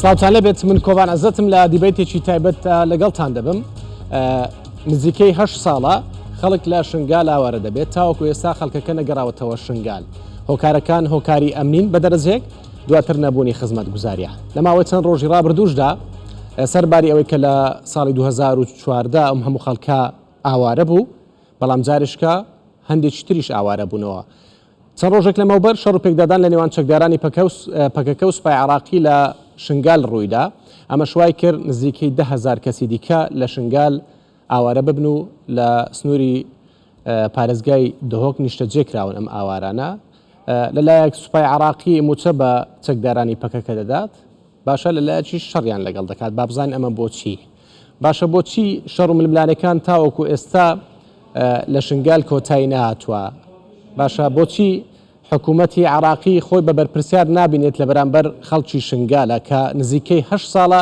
سڵاوتان لێبێت من کۆڤان عزەتم لە دیبەیتێکی تایبەت لەگەڵتان دەبم نزیکەی هە ساڵە خەڵک لە شنگال ئاوارە دەبێت تاوەکو ئێستا خەڵکەکە نەگەڕاوەتەوە شنگال هۆکارەکان هۆکاری ئەمنین بە دەرەجێک دواتر نەبوونی خزمەتگوزاریە لە ماوەی چەند ڕۆژی ڕابردووشدا سەرباری ئەوەی کە لە ساڵی 2014 ئەم هەموو خەڵکە ئاوارە بوو بەڵام جارشکە هەندێکی تریش ئاوارە بوونەوە چەند ڕۆژێک لەمەوبەر شەڕ و پێکدادان لە نێوان چەکدارانی پەکەکە و سوپای عێراقی لە شنگال ڕوویدا، ئەمەش وای کرد نزیکەی 10,000 کەسی دیکە لە شنگال ئاوارە ببن و لە سنووری پارێزگای دهۆک نیشتەجێ کراون ئەم ئاوارانە. لەلایەک سوپای عێراقی مووچە بە چەکدارانی پەکەکە دەدات، باشە لەلایەکیش شەڕیان لەگەڵ دەکات، با بزانین ئەمە بۆچی؟ باشە بۆچی شەڕ و ململانێکان تاوەکو ئێستا لە شنگال کۆتایی نەهاتووە؟ باشە بۆچی حکوومەتی عێراقی خۆی بە بەرپرسیار نابینێت لە بەرامبەر خەڵکی شنگالە کە نزیکەی هەشت ساڵە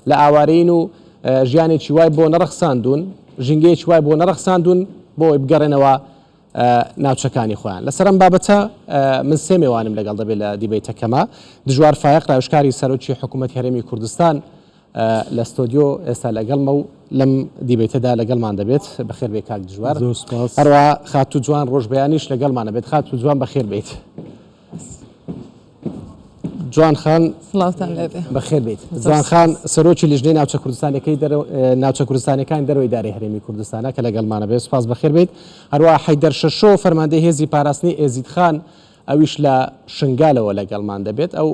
لە ئاوارەیین و ژیانێکی وای بۆ نەڕەخساندوون، ژینگەیەکی وای بۆ نەڕەخساندوون بۆ ئەوەی بگەڕێنەوە ناوچەکانی خۆیان. لەسەر ئەم بابەتە من سێ مێوانم لەگەڵ دەبێت لە دیبەیتەکەما، دژوار فایەق ڕاوێژکاری سەرۆکی حکوومەتی هەرێمی کوردستان لە ستۆدیۆ ئێستا لەگەڵمە و لەم دیبەیتەدا لەگەڵمان دەبێت. بەخێر بێی کاک دژوار. زۆر سوپاس. هەروەها خاتوو جوان ڕۆژبەیانیش لەگەڵمان دەبێت. خاتوو جوان بەخێر بێیت. جوان خان سڵاوتان لێبێ. بەخێر بێیت. جوان خان سەرۆکی لیژنەی ناوچە کوردستانەکەی ناوچە کوردستانەکانی دەرەوەی دارەی هەرێمی کوردستانە کە لەگەڵمانە بێ سوپاس بەخێر بێیت. هەروەها حەیدەر شەشۆ فەرماندەی هێزی پاراستنی ئێزیدخان ئەویش لە شنگالەوە لەگەڵمان دەبێت. ئەو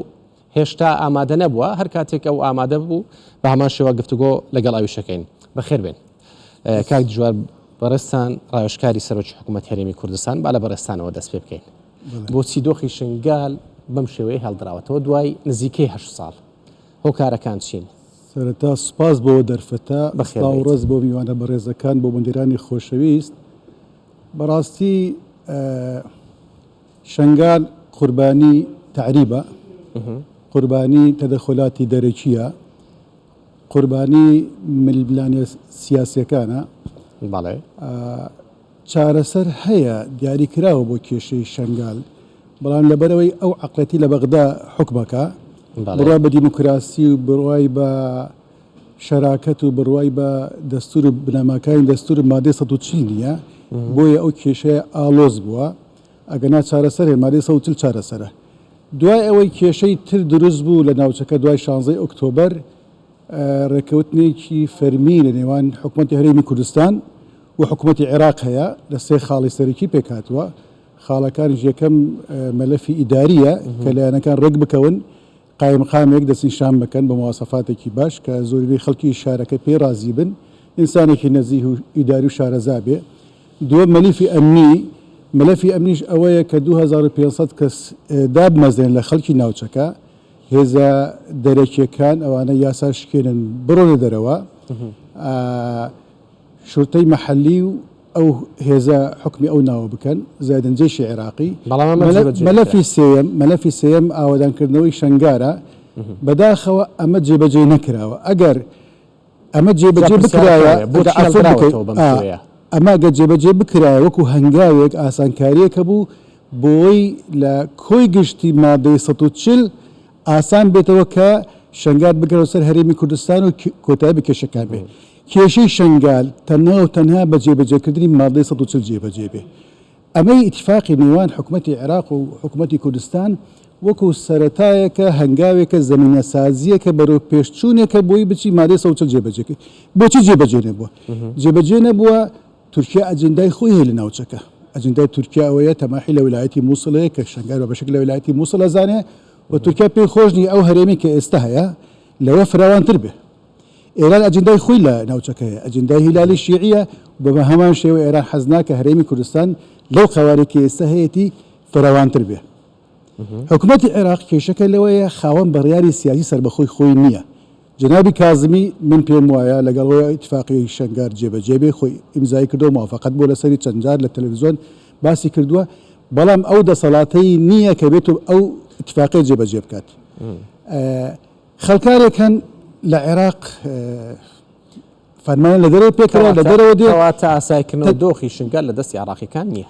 هێشتا ئامادە نەبووە، هەر کاتێک ئەو ئامادە بوو بە هەمان شێوە گفتوگۆ لەگەڵ ئەویش ئەکەین. بەخێر بێن. کاک دژوار بەڕێزتان ڕاوێژکاری سەرۆکی حکوومەتی هەرێمی کوردستان، با لە بەڕێزتانەوە دەست پێ بکەین. بۆچی دۆخی شنگال بەم شێوەیە هێڵدراوەتەوە دوای نزیکەی هەشت ساڵ؟ هۆکارەکان چین؟ سەرەتا سوپاس بۆ دەرفەتە، سڵاو و ڕێز بۆ میوانە بەڕێزەکان، بۆ بەندێرانی خۆشەویست. بەڕاستی شەنگال قوربانی تەعریبە، قوربانی تەدەخولاتی دەرەکییە، قوربانی ململانێ سیاسییەکانە. بەڵێ. چارەسەر هەیە، دیاری کراوە بۆ کێشەی شەنگال، بەڵام لەبەرئەوەی ئەو عەقڵێتی لە بەغدا حوکمەکا، بڕوا بە دیموکراسی و بڕوای بە شەراکەت و بڕوای بە دەستور و بنەماکانی دەستور و مادەی 140 نییە، بۆیە ئەو کێشەیە ئاڵۆز بووە. ئەگەنا چارەسەر هەیە، مادەی 140 چارەسەرە. دوای ئەوەی کێشەی تر دروست بوو لە ناوچەکە دوای شانزەی ئۆکتۆبەر، ڕێککەوتنێکی فەرمی لە نێوان حکومەتی هەرێمی کوردستان و حکومەتی عێراق هەیە لە سێ خاڵی سەرەکی پێکهاتووە، خاڵەکانیش یەکەم مەلەفی ئیدارییە کە لایەنەکان ڕێک بکەون قایمقامێک دەستنیشان بکەن بە مواسەفاتێکی باش کە زۆرینەی خەڵکی شارەکە پێی ڕازی بن، ئینسانێکی نەزیه و ئیداری و شارەزا بێ. دووەم مەلیفی ئەمنی، مەلەفی ئەمنیش ئەوەیە کە 2500 کەس دابمەزرێن لە خەڵکی ناوچەکە، هێزە دەرەکیەکان ئەوانە یاسا شکێنن بڕۆنە دەرەوە، شورتەی مەحەلی و ئەو هێزە حوکمی ئەو ناوە بکەن، زایدن جەیشی عێراقی. بەڵام ئەمە جێبەجێ نەکرا. مەلەفی سێیەم، مەلەفی سێیەم ئاوەدانکردنەوەی شەنگارە، بەداخەوە ئەمە جێبەجێ نەکراوە. ئەگەر ئەمە جا جێبەجێ پرسیارەکە بکرایە، ئەوەیە ئەگەر بۆچی عەفو بکەی، هەڵدراوەتەوە بەم ئا، شێوەیە؟ ئەمە ئەگەر جێبەجێ بکرایە وەکو هەنگاوێک، ئاسانکارییەک هەبوو بۆی لە کۆی گشتی مادەی 140 ئاسان بێتەوە کە شەنگال بگەڕێتەوە سەر هەرێمی کوردستان و کۆتایی بە کێشەکان بێ. کێشەی شەنگال تەنها و تەنها بە جێبەجێکردنی مادەی 140 جێبەجێ بێ. ئەمەی ئیتیفاقی نێوان حکومەتی عێراق و حکومەتی کوردستان وەکو سەرەتایەکە، هەنگاوێکە، زەمینەسازییەکە بەرەو پێشچوونێکە بۆی بچی مادەی 140 جێبەجێ کەی. بۆچی جێبەجێ نەبووە؟ جێبەجێ نەبووە تورکیا ئەجندای خۆی هەیە لە ناوچەکە. ئەجندای تورکیا ئەوەیە تەماحی لە ویلایەتی موسڵ هەیە کە شەنگال بە بەشێک لە ویلایەتی موسڵ ئەزانێ و تورکیا پێی خۆش نییە ئەو هەرێمەی کە ئێستا هەیە لەوە فراوانتر بێ. ئێران ئەجندای خۆی لە ناوچەکە هەیە، ئەجندای هیلالی شیعییە و بە هەمان شێوە ئێران حەز ناکە هەرێمی کوردستان لەو قەوارەی کە ئێستا هەیەتی فراوانتر بێ. حکومەتی عێراق کێشەکە لەوەیە خاوەن بڕیاری سیاسی سەربەخۆی خۆی نییە. جەنابی کازمی من پێم وایە لەگەڵ ئەوەی ئیتفاقیەی شەنگار جێبەجێ بێ خۆی ئیمزای کردووە موافەقەت بووە لەسەری چەند جار لە تەلەفزیۆن باسی کردووە بەڵام ئەو دەسەڵاتەی نییە کە بێت و ئەو ئیتفاقیە جێبەجێ بکات. خەڵکانێک هەن لە عێراق فەرمانیان لە دەرەوە پێکرا لە دەرەوە دێ. کەواتە ئاسایکردنەوەی دۆخی شنگال لە دەستی عێراقیەکان نییە.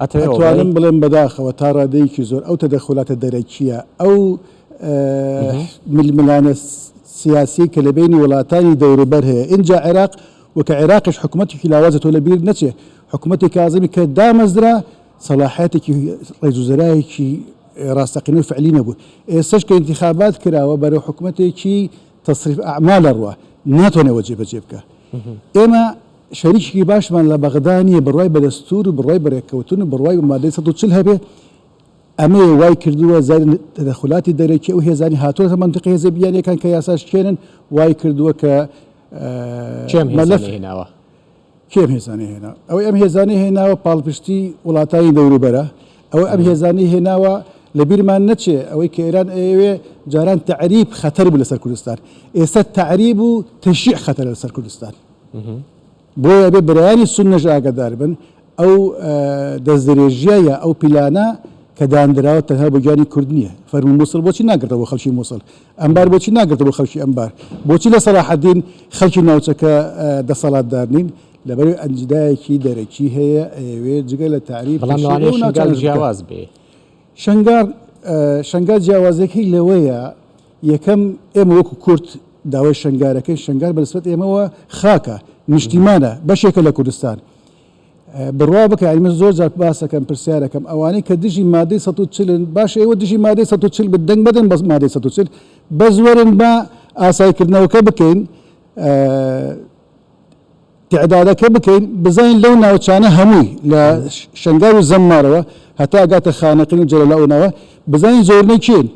ئەتوانم بڵێم بەداخەوە تا ڕادەیەکی زۆر ئەو تەدەخولاتە دەرەکییە، ئەو ململانێ سیاسی کە لە بینی وڵاتانی دەوروبەر هەیە ئینجا عێراق و کە عێراقیش حکوومەتێکی لاوازە تۆ لە بیر نەچێ حکوومەتی کازمی کە دامەزرا سەڵاحیەتێکی ڕێزوزەرایەکی ڕاستەقینە و فعلی نەبوو ئێستش کە ئینتیخابات کراوە بەرەو حکوومەتێکی تەسریف ئەعمال ئەڕوا ناتوانێت ئەوە جێبەجێ بکا. ئێمە شەریکێکی باشمان لە بەغدا نییە بڕوای بە دەستوور و بڕوای بە رێککەوتن و بڕوای بە مادەی 140 هەبێ، ئەمەیە وای کردووە زیاد تەدەخولاتی دەرەکی ئەو هێزانی هاتوونەتە مەنتیقی هێزە بیانییەکان کە یاسا شکێنن وای کردووە کە کێ ئەم هێزانەی هێناوە؟ کێ ئەم هێزانەی هێناوە؟ ئەوەی ئەم هێزانەی هێناوە پاڵپشتی وڵاتانی دەوروبەرە، ئەوەی ئەم هێزانەی هێناوە لەبیرمان نەچێ ئەوەی کە ئێران ئەیەوێ جاران تەعریب خەتەر بوو لەسەر کوردستان، ئێستا تەعریب و تەشیع خەتەرە لەسەر کوردستان. بۆیە ئەبێ برایانی سوننەش ئاگادار بن ئەو دەستدرێژییە یا ئەو پیلانە کە داندراوە تەنها بۆ گیانی کورد نییە. فەرموو موسڵ بۆچی ناگرتەوە بۆ خەڵکی موسڵ؟ ئەنبار بۆچی ناگرتەوە بۆ خەڵکی ئەنبار؟ بۆچی لە سەڵاحەدین خەڵکی ناوچەکە دەسەڵاتدار نین؟ لەبەرئەوەی ئەنجدایەکی دەرەکی هەیە ئەیەوێ جگە لە تەعریب بەڵام تەشیع لەوانەیە ئەو شنگال ناوچانەش بکات. جیاواز بێ. شنگال شنگال جیاوازیەکەی لەوەیە یەکەم ئێمە وەکو کورد داوای شنگارەکەین، شنگال بە نسبەت ئێمەوە خاکە، نیشتیمانە، بەشێکە لە کوردستان. بڕوا بکە یانی من زۆر جار باسەکەم پرسیارەکەم ئەوانەی کە دژی مادەی 140 باشە ئێوە دژی مادەی 140 بن دەنگ بەدەن بەس مادەی 140 بەس وەرن با ئاساییکردنەوەکە بکەین تعدادەکە بکەین بزانین لەو ناوچانە هەمووی لە شنگال و زەممارەوە هەتا گاتە خانەقین و جەلەولا و ناوە بزانین زۆرینەی کێن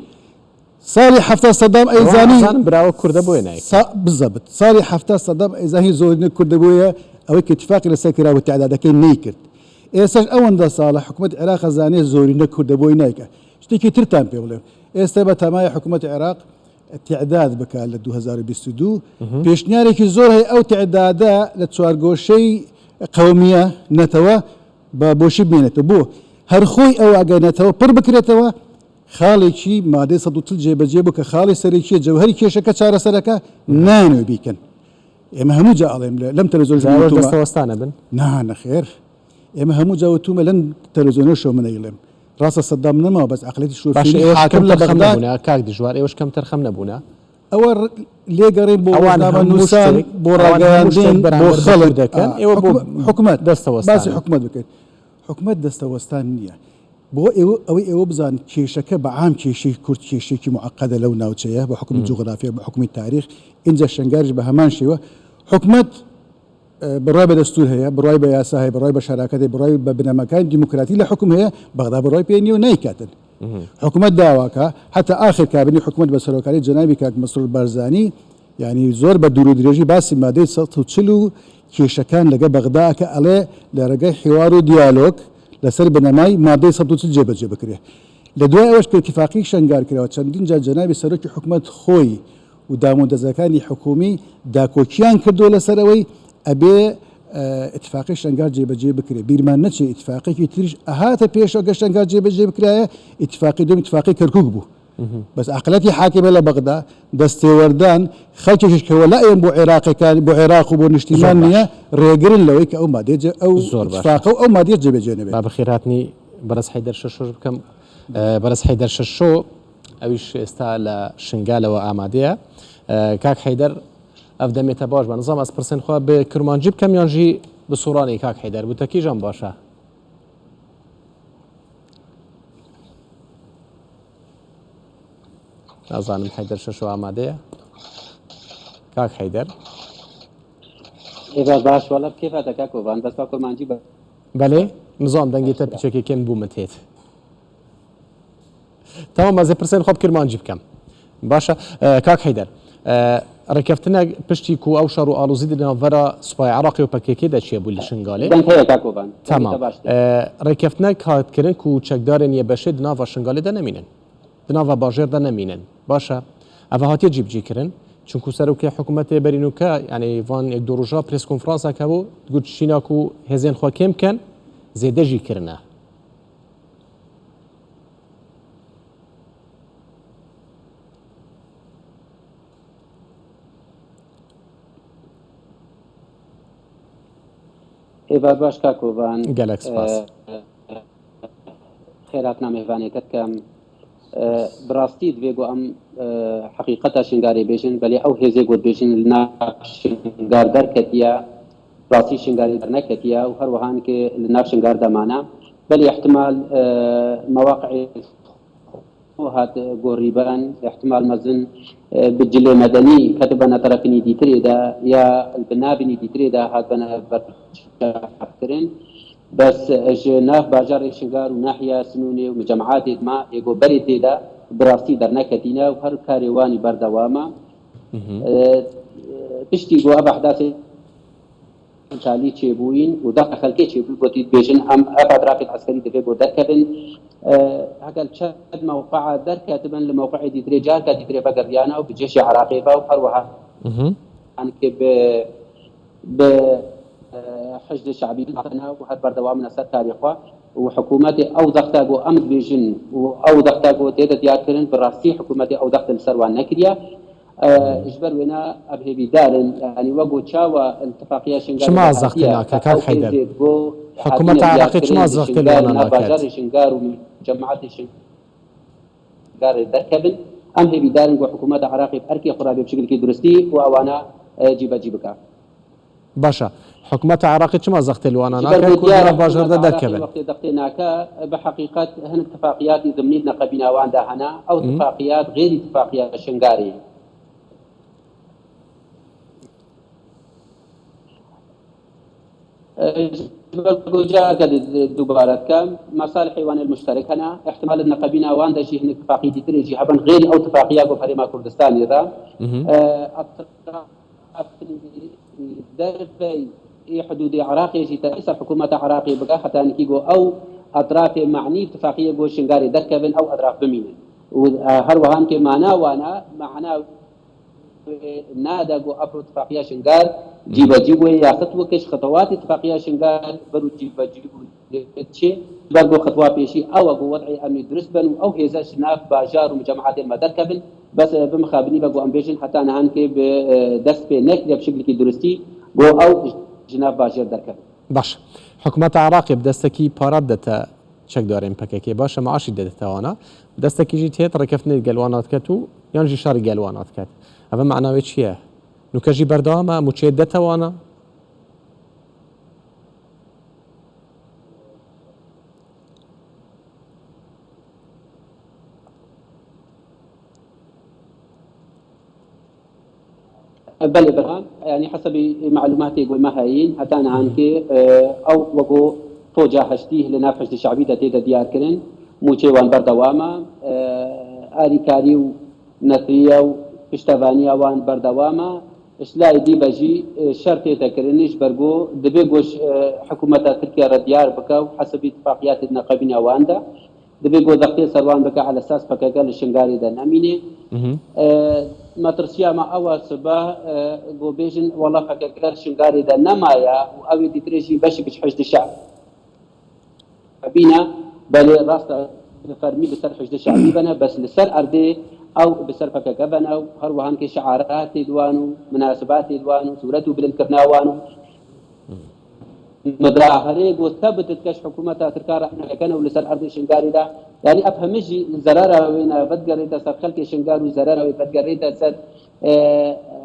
ساڵی 70 سەدام ئەیزانی براوە کوردە بۆیە نایکەن بزەبت ساڵی 70 سەدام ئەیزانی زۆرینە کوردە بۆیە ئەوەی کە اتفاقی لەسەر کرا و تعدادەکەی نەیکرد ئێستاش ئەوەندە ساڵە حکوومەت عێراق ئەزانێ زۆرینە کوردە بۆی نایکە شتێکی ترتان پێ بڵێم ئێستا بە تەمای حکوومەت عێراق تعداد بکات لە 2022 پێشنیارێکی زۆر هەیە ئەو تعدادە لە چوارگۆشەی قەومیە نەتەوە بە بۆشی بمێنێتەوە بۆ هەر خۆی ئەو ئەگەر نەتەوە پڕ بکرێتەوە خاڵێکی مادەی 140 جێبەجێ بوو کە خاڵی سەرەکیە جەوهەری کێشەکە چارەسەرەکە نانەوێ بیکەن ئێمە هەموو جا ئەڵێم لەم تەلەڤیزیۆن دەستەوەستانە بن نا نەخێر ئێمە هەموو جا وتومە لەم تەلەڤیزیۆنەشەوە من ئەیڵێم ڕاستە سەدام نەماوە بەس عەقڵیەتی باشە شۆفێری ئێوەش حاکم لە کەمتەرخەم بەغداد نەبوونە کاک دژوار ئێوەش کەمتەرخەم نەبوونە ئەوە لێگەڕێن بۆ ئەوان ڕۆژنامە هەموو نووسان شتێک بۆ ئەوان هەموو شتێک ڕاگەیاندن بۆ بەرامبەر بە خەڵک کورد دەکەن ئێوە بۆ حکومەت باسی دەستەوەستانن حکومەت بکەین حکومەت دەستەوەستان نییە بۆ ئێوە ئەوەی ئێوە بزان کێشەکە بە عام کێشەی کورد کێشەیەکی معقدە لەو ناوچەیە بە حکومی جوغرافیا بە حکومی تاریخ ئینجا شنگاریش بە هەمان شێوە حکومەت بڕوای بە دەستوور هەیە، بڕوای بە یاسا هەیە، بڕوای بە شەراکەت هەیە، بڕوای بە بنەماکانی دیموکراتی لە حوکم هەیە، بەغدا بڕوای پێ نییە و نایکاتن. حکومەت داواکا، حەتا ئاخر کابینەی حکومەت بە سەرۆکایەتی جەنابی کاک مەسرور بارزانی، یانی زۆر بە دوور و درێژی باسی مادەی 140 و کێشەکان لەگە بەغدا ئەکا، ئەڵێ لە ڕێگای حیوار و دیالۆگ لەسەر بنەمای مادەی 140 جێبەجێ بکرێ. لە دوای ئەوەش کە ئیتیفاقی شەنگال کراوە، چەندین جار جەنابی سەرۆکی حکومەت خۆی و دامودەزگاکانی حکوومی داکۆکییان کردووە لەسەر ئەوەی ئەبێ ئیتفاقی شەنگال جێبەجێ بکرێ. بیرمان نەچێ ئیتفاقێکی تریش ئەهاتە پێشەوە گەر شەنگال جێبەجێ بکرایە، ئیتفاقی دووەم ئیتفاقی کەرکووک بوو. بەس عەقڵیەتی حاکمە لە بەغدا، دەستێوەردان، خەڵکێکیش کە وەلائیان بۆ عێراقەکان، بۆ عێراق و بۆ نیشتیمان نییە، ڕێگرن لەوەی کە ئەو مادەیە جێ ئەو ئیتفاقە و ئەو مادەیە جێبەجێ نەبێت. با بەخێرهاتنی بەڕێز حەیدەر شەشۆش بکەم. بەڕێز حەیدەر شەشۆ ئەویش ئێستا لە شنگالەوە ئامادەیە. کاک حەیدەر ئەف دەمێتە باش بە نزام ئەس پرسێن خوا بە کرمانجی بکەم یانژی بە سۆرانی کاک حەیدەر بوتە کیژان باشە؟ نازانم حەیدەر شەشۆ ئامادەیە کاک حەیدەر ئێوە باش وەڵا کێفە دەکا کۆڤان بەس با کورمانجی بە بەلێ نزام دەنگی تە پچەکێ کێم بوو متێت تەمام ئەزێ پرسێن خۆ کرمانجی بکەم باشە کاک حەیدەر ڕێکەفتنە پشتی کو ئەو شەڕ و ئاڵوزی di ناوبەرا سوپای عراقی و پەکەکە دە چێ بوو لە شنگالێ دەنگ هەیە کاک کۆڤان دەنگی تەمام تە باش تێ ڕێکەفتنە هات کرن کو چەکدارên یەبەشێ di ناڤا شنگالێ دە نەمینن di ناڤا باژێر دە نەمینن باشە ئەڤ هاتیە جیبجی کرن چونکو سەرۆکێ حکوومەتێ بەرینوکە یعنی ڤان یەک دوو ڕۆژا پرێس کۆنفرانسێک هەبوو گوت شیناک و هێزێن خوا کێم بکەن زێدەژی کرنە ئێوە باش کاک کۆڤان گەلەک سپاس. خێراتنا مێهڤانێکەت کەم. بڕاستی دڤێ گۆ ئەم حەقیقەتە شنگارێ بێژن، بەلێ ئەو هێزێ گۆ دبێژن لە ناڤ شنگار دەرکەتیە، ڕاستی شنگارێ دەرنەکەتیە و هەروەهان ک لە ناڤ شنگار دە مانە، بەلێ ئحتمال مەواقعێ خۆ هات گۆڕیبان، ئحتمال مەزن ب جلێ مەدەنی کەتبەنە تەرەفنی دیترێ دە یا ب ناڤنی دیترێ دە هاتبەنە بەرچاڤکرن. بەس ژ ناڤ باجاڕێ شنگار و ناحیە سنوونێ و مجەمعاتێ ما ئێگۆ بەرێ تێدا براستی دەرنەکەتینە و هەر کارێ وانی بەردەوامە. پشتی گۆ ئەڤ ئەحداسێ تالی چێ بووین و دەق خەلکێ چێ بووی گۆتی بێژن ئەم ئەڤ ئەترافێت عەسکەری دڤێ گۆ دەرکەڤن هەگەل چەد مەوقعە دەرکەتبن لە مەوقعێ دیترێ جارکا دیترێ ڤەگەڕیانە و بجێشێ عراقێ ڤە و هەروەها ک بە حەشد شەعبی هاتنە و هەر بەردەوامنە سەر کارێ خوە و حکوومەتێ ئەو زەختە گۆ ئەم دبێژن و ئەو زەختە گۆ تێدە دیار کرن بە ڕاستی حکوومەتێ ئەو زەختە لە سەر وان نەکریە ژ بەر وێنە ئەڤ هێڤیدارن یانی وە گۆ چاوە ئتفاقیە شنگالێ چما دە زەختێ هاتیە ناکە کە کاک ئەو حەیدەر؟ هێزێ گۆ هاتینە حکوومەتە دیار عێراقی کرن چما ژ زەختێ لە شنگال وانە ناڤ ناکەت؟ باژارێ شنگار و مجەمعاتێ شنگارێ دەرکەڤن ئەم هێڤیدارن گۆ حکوومەتە عراقی ئەرکێ خوە رابێ بشکلکی دروستی و ئەوانە جیبەجی بکا. باشە حکومەتە عێراقی چما زەختێ لوانا ژ بەر ناکە گۆ کورد دیارە لەناڤ باژاردا حکوومەتە عراقی دەرکەڤن؟ وەختێ زەختێ ناکا بە حەقیقەت هەنک تفاقیاتی زمنی نەقەبینا واندا هەنە ئەو تفاقیات غێری تفاقیا شنگارێ. ژ بەر گۆ جارکە دووبارە دکەم مەسالحی وانێل مشتەرک هەنە ئحتمال نەقەبینا واندا ژی هەنک تفاقی دیترێ ژی هەبن غێری ئەو تفاقیا گۆ هەرێما کوردستانی را دەرڤەی ئی حدوودی عراقێ ژی تە سەر حکوومەتە عراقی بکا هەتانکی گۆ ئەو ئەترافێ مەعنی ئتفاقیە گۆ شنگارێ دەرکەڤن ئەو ئەتراف بمینن و هەروەهان کێ مانا وانە مەعنا نادا گۆ ئەفرۆ ئتفاقیە شنگار جیبەجی بووێ یا خطوەکەش خطوات ئتفاقیە شنگار بەرو جیبەجی بوو چێ بەر گۆ خطوا پێشی ئەوە گۆ وەزعی ئەمنی دروست بن و ئەو هێزەش ناف باژار و مجەمعاتێ مە دەرکەڤن بەس بمخابنی بە گۆ ئەم بێژن هەتا نهانکێ دەست پێ نەکرێ بشکلکی دروستی گۆ ئەو ژناف باژێر دەرکەڤن. باشە حکومەتە عراقی بدەستەکی پارە بدەتە چەکدارێن پەکەکێ باشە معاشی دەدەتە وانە بدەستەکیژی تێت ڕێکەفتنێت گەل وانە دکەت و یانژی شەڕی گەل وانە دکەت ئەڤە مەعناوێ چییە نوکەژی بەردەوامە موچەیەت دەتە وانە؟ بەلێ برا یانی حەسەبی مەعلوماتێ گۆ مە هەین هەتا نهانکێ ئەو وەگۆ فۆجا هەشتیه لە ناف حەشد شەعبی دە تێدە دیار کرن موچەی وان بەردەوامە ئاریکاری و نەثریە و پشتەڤانیا وان بەردەوامە ئشلای دی بەژی شەر تێتە کرنیش بەرگۆ دبێ گۆش حکوومەتە ترکیە رە دیار بکە و حەسەبی ئتفاقیاتێ نەقەبینا وان دە دبێ گۆ زەختێ سەروان بکە عەلەساس پەکەکە لە شنگارێ دە نەمینێ. مەترسیا مە ئەوە سبە گۆ بێژن وەڵا پەکەکە لە شنگارێ دە نەمایە و ئەوێ دیترێ ژی بەشکش حەشد شەعبینە. بەلێ ڕاستە بە فەرمی لە سەر حەشد شەعبی بەنە بەس لە سەر ئەردێ ئەو بە سەر پەکەکە بەنە و هەروەهانکێ شعاراتێ دوان و مناسباتێ دوان و سورەت و بلند کرناوان و مداهرەیەک بۆ ثبتت کەش حکوومەتە ترکا رەحنەکەنە و لەسەر ئەردی شنگاریدا یعنی ئەف هەمژی زەرارە وێنە ڤەدگەڕێتە سەر خەلکێ شنگار و زەرارە وێ ڤەدگەڕێتە سەر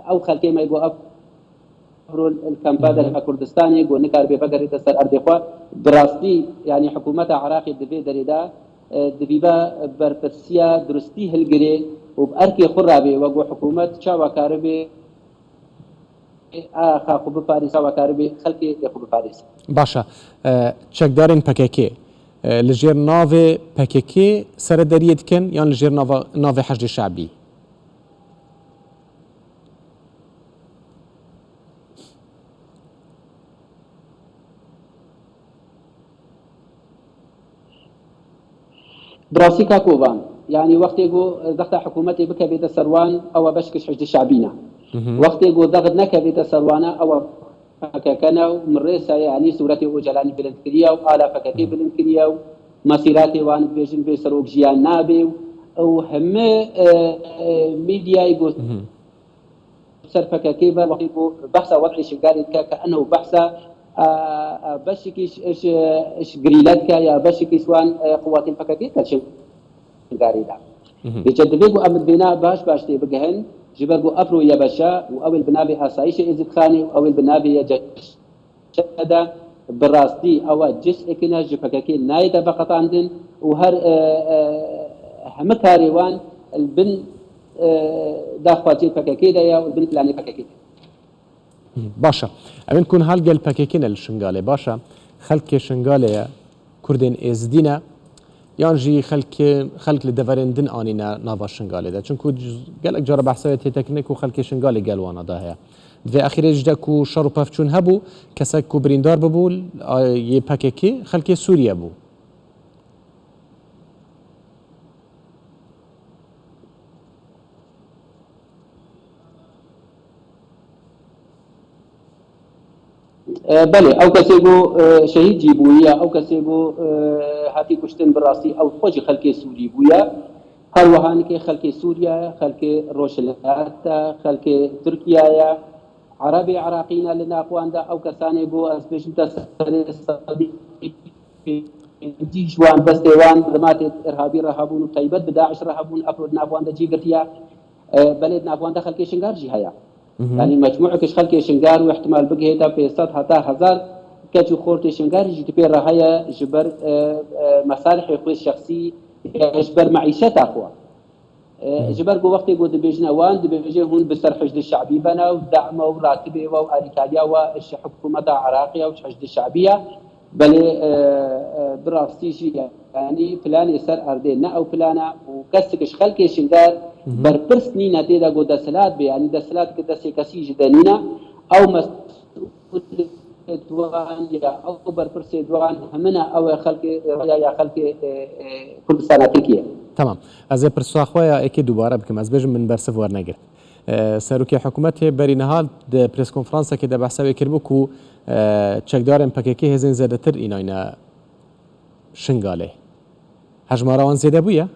ئەو خەلکێ مەی بۆ ئەف رۆل کەمپە دەرفە کوردستانێ گۆ نکار بێ ڤەگەڕێتە سەر ئەردێ خوە براستیی یعنی حکوومەتە عراقی دڤێ دەرێدا دڤیبا بەرپرسیە درستی هلگرێ و ئەرکێ خوڕ رابێ وەگۆ حکوومەت چاوا کاربێ ئاخا خو بپاریسا و کاربێ خەلکێ ئێ خو بپاریسا. باشە چەکدارێن پەکەکێ لە ژێر ناڤێ پەکەکێ سەرە دەریێ دکەن یان لە ژێر ناڤێ حەشدی شەعبی؟ براسی کاک کۆڤان یانی وەختێ گۆ زەختا حکوومەتێ بکەڤێتە سەروان ئەوە بەشکش حشد شەعبینە وەختێ گۆ زەغت نەکەڤێتە سەروانە ئەوە پەکەکەنە و مڕێسە یانی سورەتێ ئۆجەلانی بلند کریە و ئالا پەکەکەی بلند کریە و مەسیراتێ وانت بێژن بێ سەرۆک ژیان نابێ و ئەو هەمێ میدیای گۆ سەر پەکەکەی بە وەختی بۆ بەحسا وەزعی شنگالی دکا کە ئەنەو بەحسا بەشێکیش ئش گریلە دکا یا بەشێکیش وان قواتین پەکەکەی کە شنگاریدا. Vêca divê ku em li vêna baş baş tê bigihin, ji ber ku evro YBŞ û ew ê li bi navê Asayîşê Êzidxanê û ew ê li bi navê YCŞ de bi rastî ewa cis'ekî ne ji pkk nayête veqetandin û her hemi karê wan li bin daxwaziyê pkk de ye û li bin planê pkk de ye. Baş e. Ewên ku niha li gel pkk ne li Şingalê baş e. Xelkê Şingalê ye, Kurdên Êzidî ne yan jî xelkê xelk li deverên din anîne nava Şingalê de. Çimku gelek cara behsa wê tête kirinê ku xelkê Şingalê gel wana de heye. Di vê exîrê jî de ku şer û pevçûn hebû, kesek ku birîndar bibû yê pkk xelkê Sûriye bû. Belê, ew kesê ku şehîd jî bûye, ew kesê ku hatî kuştin bi rastî ew xwe jî xelkê Sûrî bûye. Her wiha nikê xelkê Sûriye ye, xelkê Rojhilat e, xelkê Tirkiye ye, Erebê Iraqî ne li nav wan de ew kesanê ku ez bêjim te serê sedî 50 ji wan destê wan bi matê îrhabî re hebûn û taybet bi DAIŞ re hebûn ev li nav wan de cî girtiye. Belê di nav wan de xelkê Şingar jî heye. Yanî mecmûeke ji xelkê Şingar û îhtimal bigihêta 500 heta hezar keç û xortê Şingarî jî di pê re heye ji ber mesalihê xwe şexsî ya ji ber meîşeta xwe. Ji ber ku wextê ku dibêjine wan dibêje hûn bi ser Heşdi Şebî ve ne û de'me û ratibê we û alîkariya we ji hikûmeta Iraqê ye û ji Heşdi Şebî ye. Belê bi rastî jî yanî planê ser erdê ne ew plan e û kesek ji xelkê Şingal berpirs nîne tê de ku desthilat bê yanî desthilat ki destê kesî ji de nîne ew mesûlê wan ya ew berpirsê wan hemine ew e xelkê ya ya xelkê Kurdistana Tirkiyê. Temam. Ez ê pirsa xwe ya êkê dubare bikim. Ez bêjim min bersiv wernegirt. Serokê hikûmetê berî niha di preskonferansekê de behsa wê kiribû ku çekdarên pkk hêzên zêdetir înayne Şingalê. Hejmara wan zêde bûye?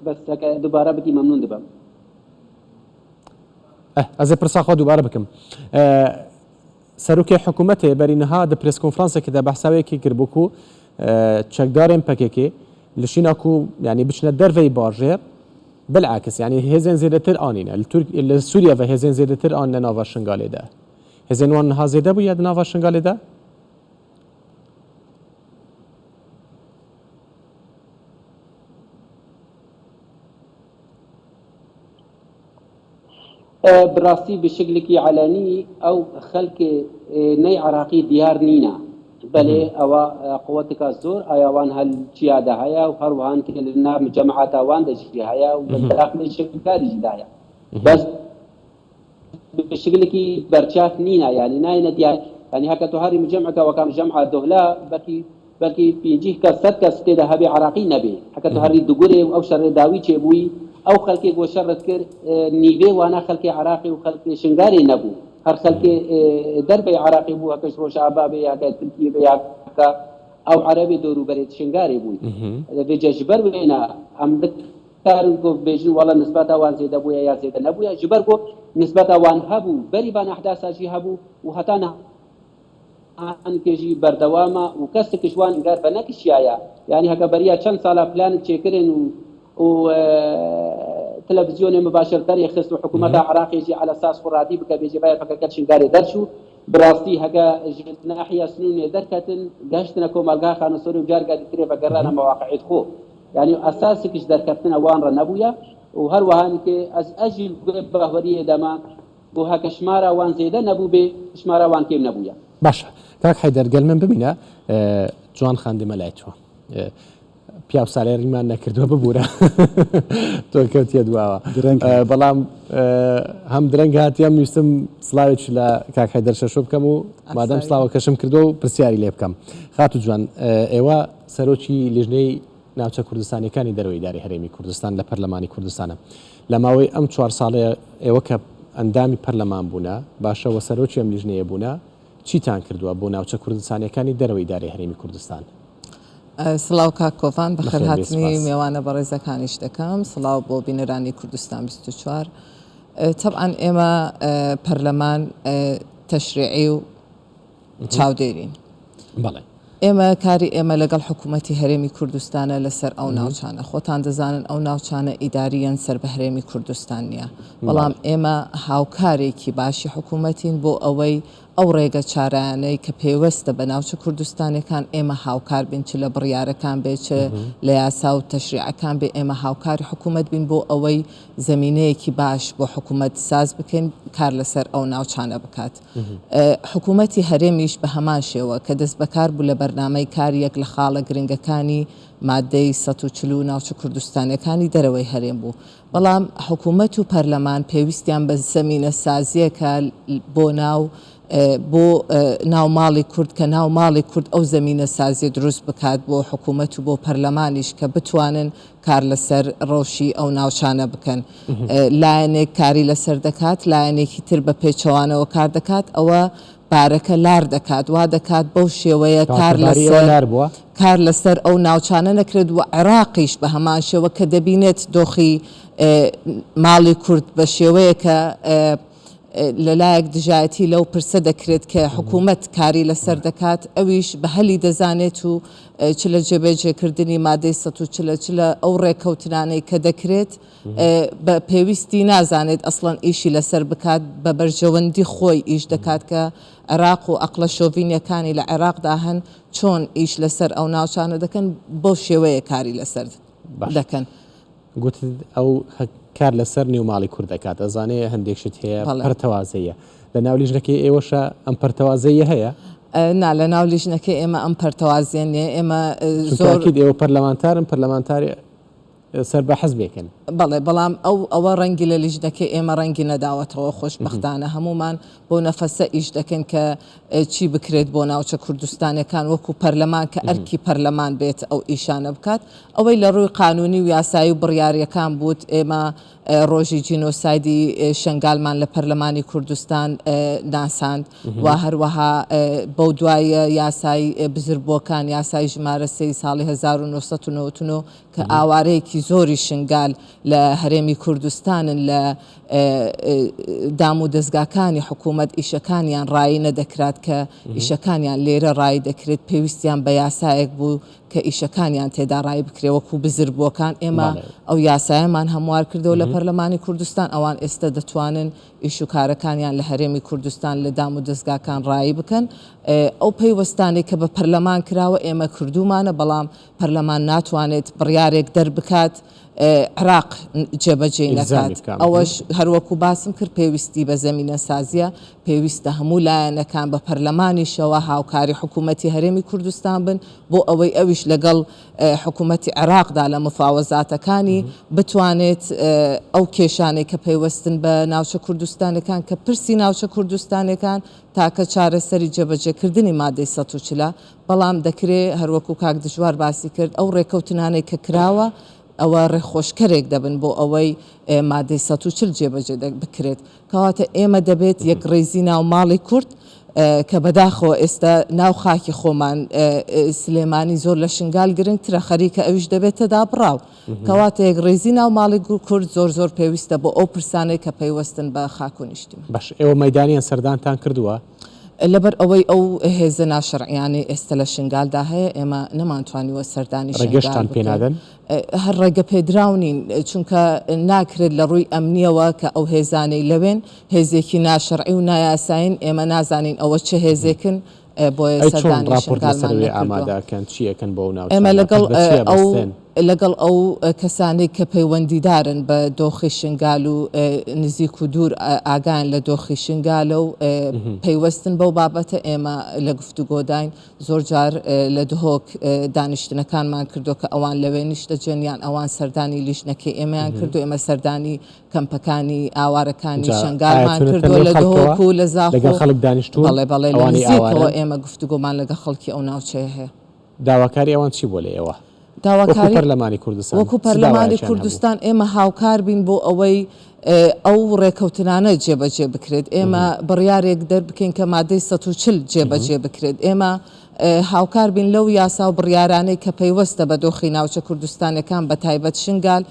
Bes heke dubare bikî memnûn dibim. Eh, ez ê pirsa xwe dubare bikim. Serokê hikûmetê berî niha di preskonferansekê de behsa wê yekê kiribû ku çekdarên PKK li şîna ku yanî biçine derveyî bajêr bilakis yanî hêzên zêdetir anîne li Türk li Sûriye ve hêzên zêdetir anîne nava Şingalê de. Hêzên wan niha zêde bûye di nava Şingalê de? Bi rastî bi şiklekî elenî ew xelkê ney Iraqî diyar nîne. Belê ewa quwetika zor aya wan hel çiya de heye û her wiha ke li nav cemaeta wan de jî heye û li daxilê şingalî jî de heye. Bes Bi şiklekî berçav nîne yanî nayêne diyar yanî heke tu herî micemeke weka micema Dohla belkî belkî pîncîh kes sed kes tê de hebê Iraqî nebê. Heke tu herî Dugurê û ew şerê dawî çêbûyî ew xelkê ku şer dikir nîvê wana xelkê Iraqê û xelkê Şingalê nebû. Her xelkê derveyê Iraqê bû heke ji Rojava bê heke Tirkiyê bê heke ew Erebê dorûberê Şingalê bûn. Vêca ji ber wê ne em Karin ku bêjin wala nisbeta wan zêde bûye ya zêde nebûye, ji ber ku nisbeta wan hebû, berî van ehdasa jî hebû û heta niha ke jî berdewam e û kesek ji wan ger venekişiyaye. Yanî heke beriya çend sala planek çêkirin û û televîzyonê mibaşir derê xist û hikûmeta Iraqê jî ala sas xwe radî bike bêje vaya pkk li Şingalê derçû. Bi rastî heke ji nahiya Sinûnê derketin, gehiştine komalgeha Xanesorê û careke dîtirê vegerane mewaqi'ê xwe. Yanî esasek ji derkeftina wan re nebûye û her wiha nikê ez ez jî li wê baweriyê de me ku heke jimara wan zêde nebûbê jimara wan kêm nebûye. Baş e. Kak Heyder gel min bimîne ciwan xandime lay to. Piyaw salê ڕیمان نەکردووە ببورە تۆ کەوتیە دواوە بەڵام هەم درەنگ هاتیام ویستم سڵاوێکی لە کاک حەیدەر شەشۆ بکەم و مادەم سڵاوەکەشم کردو و پرسیاری لێ بکەم خاتو جوان ئێوە سەرۆکی لیژنەی ناوچە کوردستانیەکانی دەرەوەی ئیدارەی هەرێمی کوردستان لە پەرلەمانی کوردستانە. لە ماوەی ئەم چوار ساڵەیە ئێوە کە ئەندامی پەرلەمان بوونە، باشە وە سەرۆکی ئەم لیژنەیە بوونە، چیتان کردووە بۆ ناوچە کوردستانیەکانی دەرەوەی ئیدارەی هەرێمی کوردستان؟ سڵاو کاک کۆڤان، بەخێر بێی بەخێرهاتنی سوپاس. مێوانە بەڕێزەکانیش دەکەم، سڵاو بۆ بینەرانی کوردستان 24. تەبعەن ئێمە پەرلەمان تەشریعی و چاودێرین. بەڵێ. ئێمە کاری ئێمە لەگەڵ حکوومەتی هەرێمی کوردستانە لەسەر ئەو ناوچانە. خۆتان دەزانن ئەو ناوچانە ئیدارییەن سەر بە هەرێمی کوردستان نییە. بەڵام ئێمە هاوکارێکی باشی حکوومەتین بۆ ئەوەی ئەو ڕێگە چارانەی کە پێوەستە بە ناوچە کوردستانیەکان ئێمە هاوکار بین چ لە بڕیارەکان بێ چ لە یاسا و تەشریعەکان بێ ئێمە هاوکاری حکوومەت بین بۆ ئەوەی زەمینەیەکی باش بۆ حکوومەت ساز بکەین کار لەسەر ئەو ناوچانە بکات. حکوومەتی هەرێمیش بە هەمان شێوە کە دەستبەکار بوو لە بەرنامەی کار یەک لە خاڵە گرنگەکانی ماددەی 140 و ناوچە کوردستانیەکانی دەرەوەی هەرێم بوو بەڵام حکوومەت و پەرلەمان پێویستیان بە زەمینەسازییەکە بۆ ناو بۆ ناو ماڵی کورد کە ناو ماڵی کورد ئەو زەمینەسازیە دروست بکات بۆ حکوومەت و بۆ پەرلەمانیش کە بتوانن کار لەسەر ڕەوشی ئەو ناوچانە بکەن. لایەنێک کاری لەسەر دەکات، لایەنێکی تر بە پێچەوانەوە کار دەکات، ئەوە بارەکە لار دەکات، وا دەکات بەو شێوەیە کار لەسەر کار لەسەر ئەو ناوچانە نەکرێت و عێراقیش بە هەمان شێوە کە دەبینێت دۆخی ماڵی کورد بە شێوەیەکە لەلایەک دژایەتی لەو پرسە دەکرێت کە حکوومەت کاری لەسەر دەکات، ئەویش بە هەلی دەزانێت و چ لە جێبەجێکردنی مادەی 140 چ لە ئەو ڕێککەوتنانەی کە دەکرێت بە پێویستی نازانێت ئەسڵەن ئیشی لەسەر بکات، بە بەرژەوەندی خۆی ئیش دەکات کە عێراق و ئەقڵە شۆڤینیەکانی لە عێراقدا هەن چۆن ئیش لەسەر ئەو ناوچانە دەکەن بەو شێوەیە کاری لەسەر دەکەن. گوتت ئەو کار لەسەر نێو ماڵی کورد دەکات، ئەزانێ هەندێک شت هەیە پەرتەوازەیە، لە ناو لیژنەکەی ئێوەشە ئەم پەرتەوازەیە هەیە؟ نا لە ناو لیژنەکەی ئێمە ئەم پەرتەوازیە نییە، ئێمە زۆر ئێوە پەرلەمانتارن، پەرلەمانتاری سەر بە حزبێکن. بەڵێ بەڵام ئەو ئەوە ڕەنگی لە لیژنەکەی ئێمە ڕەنگی نەداوەتەوە خۆشبەختانە هەموومان بەو نەفەسە ئیش دەکەین کە چی بکرێت بۆ ناوچە کوردستانیەکان وەکو پەرلەمان کە ئەرکی پەرلەمان بێت ئەو ئیشانە بکات ئەوەی لە ڕووی قانونی و یاسایی و بڕیاریەکان بووت ئێمە ڕۆژی جینۆسایدی شنگالمان لە پەرلەمانی کوردستان ناساند و هەروەها بەو دوایە یاسای بزربووەکان یاسای ژمارە سێی ساڵی 1999 کە ئاوارەیەکی زۆری شنگال لە هەرێمی کوردستانن لە دام و دەزگاکانی حکوومەت ئیشەکانیان ڕایی نەدەکرات کە ئیشەکانیان لێرە ڕایی دەکرێت پێویستیان بە یاسایەک بوو کە ئیشەکانیان تێدا ڕایی بکرێ وەکو بزربووەکان ئێمە ئەو یاسایەمان هەموار کردەوە لە پەرلەمانی کوردستان ئەوان ئێستا دەتوانن ئیش و کارەکانیان لە هەرێمی کوردستان لە دام و دەزگاکان ڕایی بکەن ئەو پەیوەستانەی کە بە پەرلەمان کراوە ئێمە کردومانە بەڵام پەرلەمان ناتوانێت بڕیارێک دەربکات عێراق جێبەجێی نەکات، ئەوەش هەروەکو باسم کرد پێویستی بە زەمینەسازییە، پێویستە هەموو لایەنەکان بە پەرلەمانیشەوە هاوکاری حکوومەتی هەرێمی کوردستان بن بۆ ئەوەی ئەویش لەگەڵ حکوومەتی عێراقدا لە مفاوەزاتەکانی بتوانێت ئەو کێشانەی کە پەیوەستن بە ناوچە کوردستانەکان کە پرسی ناوچە کوردستانەکان تاکە چارەسەری جێبەجێکردنی مادەی 140 بەڵام دەکرێ هەروەکو کاک دژوار باسی کرد ئەو ڕێکەوتنانەی کە کراوە ئەوە ڕێخۆشکەرێک دەبن بۆ ئەوەی مادەی 140 جێبەجێ بکرێت. کەواتە ئێمە دەبێت یەکڕیزی ناو ماڵی کورد کە بەداخەوە ئێستا ناو خاکی خۆمان سلێمانی زۆر لە شنگال گرنگترە خەریکە ئەویش دەبێتە دابڕاو. کەواتە یەکڕیزی ناو ماڵی کورد زۆر زۆر پێویستە بۆ ئەو پرسانەی کە پەیوەستن بە خاک و نیشتیمان. باشە ئێوە مەیدانیان سەردانتان کردووە؟ لەبەر ئەوەی ئەو هێزە ناشەرعیانەی ئێستە لە شنگالدا هەیە ئێمە نەمانتوانیوە سەردانی شنگال ڕێگەشتان پێ بکەین. نادەن؟ هەر ڕێگەپێدراو نین، چونکە ناکرێت لە ڕووی ئەمنییەوە کە ئەو هێزانەی لەوێن هێزێکی ناشەرعی و نایاسایین، ئێمە نازانین ئەوە چ هێزێکن، بۆیە ئەی چۆن سەردانی ڕاپۆرت لەسەر شنگالمان ئەوێ نەکردووە. ئامادە ئەکەن؟ چی ئەکەن بۆ ئەو ئێمە ناوچانە؟ لەگەڵ پشت بە چی ئەو ئەبەستن؟ لەگەڵ ئەو کەسانەی کە پەیوەندیدارن بە دۆخی شنگال و نزیک و دوور ئاگایان لە دۆخی شنگالە و پەیوەستن بەو بابەتە ئێمە لە گفتوگۆداین زۆر جار لە دهۆک دانیشتنەکانمان کردووە کە ئەوان لەوێ نیشتەجێن یان ئەوان سەردانی لیژنەکەی ئێمەیان کردو ئێمە سەردانی کەمپەکانی ئاوارەکانی جا ئایا شنگالمان چوونەتە کردووە نێو لە خەڵکەوە؟ دهۆک و لە لەگەڵ زاخۆ خەڵک دانیشتوون؟ بەڵێ بەڵێ لە ئەوانەی نزیکەوە ئاوارەن؟ ئێمە گفتوگۆمان لەگەڵ خەڵکی ئەو ناوچەیە هەیە. داواکاری ئەوان چی بووە لە ئێوە؟ وەکو پەرلەمانی کوردستان وەکو پەرلەمانی کوردستان ئێمە هاوکار بین بۆ ئەوەی ئەو ڕێکەوتنانە جێبەجێ بکرێت ئێمە بڕیارێک دەربکەین کە مادەی 140 جێبەجێ بکرێت ئێمە هاوکار بین لەو یاسا و بڕیارانەی کە پەیوەستە بە دۆخی ناوچە کوردستانەکان بە تایبەت شنگال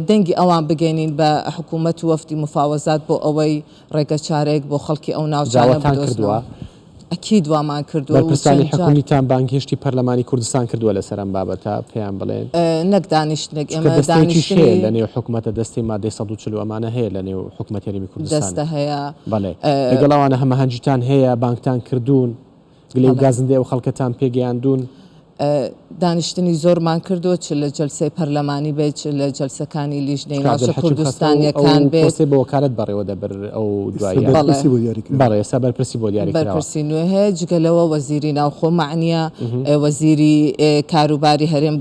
دەنگی ئەوان بگەینین بە حکوومەت و وەفدی مفاوەزات بۆ ئەوەی ڕێگەچارەیەک بۆ خەڵکی ئەو ناوچانە داواتان کردووە؟ بدۆزنەوە. ئەکید وامان کردووە و بەرپرسانی چەند جار. حکومیتان بانگهێشتی پەرلەمانی کوردستان کردووە لەسەر ئەم بابەتە پێیان بڵێن؟ نەک دانیشتنێک چونکە ئێمە دەستەیەکیش هەیە دانیشتنی. لە نێو حکومەتە دەستەی مادەی 140 و ئەمانە هەیە لە نێو حکومەتی هەرێمی کوردستان. دەستە هەیە. بەڵێ لەگەڵ ئەوانە هەماهەنگیتان هەیە بانگتان کردوون؟ گلەی و گازندەی ئەو خەڵکەتان پێ گەیاندوون؟ دانیشتنی زۆرمان کردووە چ لە جەلسەی پەرلەمانی بێت چ لە جەلسەکانی لیژنەی چونکە ناوچە عەبدولحەکیم خەسرەو ئەو کوردستانییەکان بێت. پۆستەی بە وەکالەت بەڕێوە دەبرد ئەو ئێستا دواییە. بەڵێ. بەرپرسی بۆ دیاری کراوە. بەڵێ ئێستا بەرپرسی بۆ دیاری کراوە. بەرپرسی نوێ هەیە، جگە لەوە وەزیری ناوخۆ مەعنییە، وەزیری کاروباری هەرێم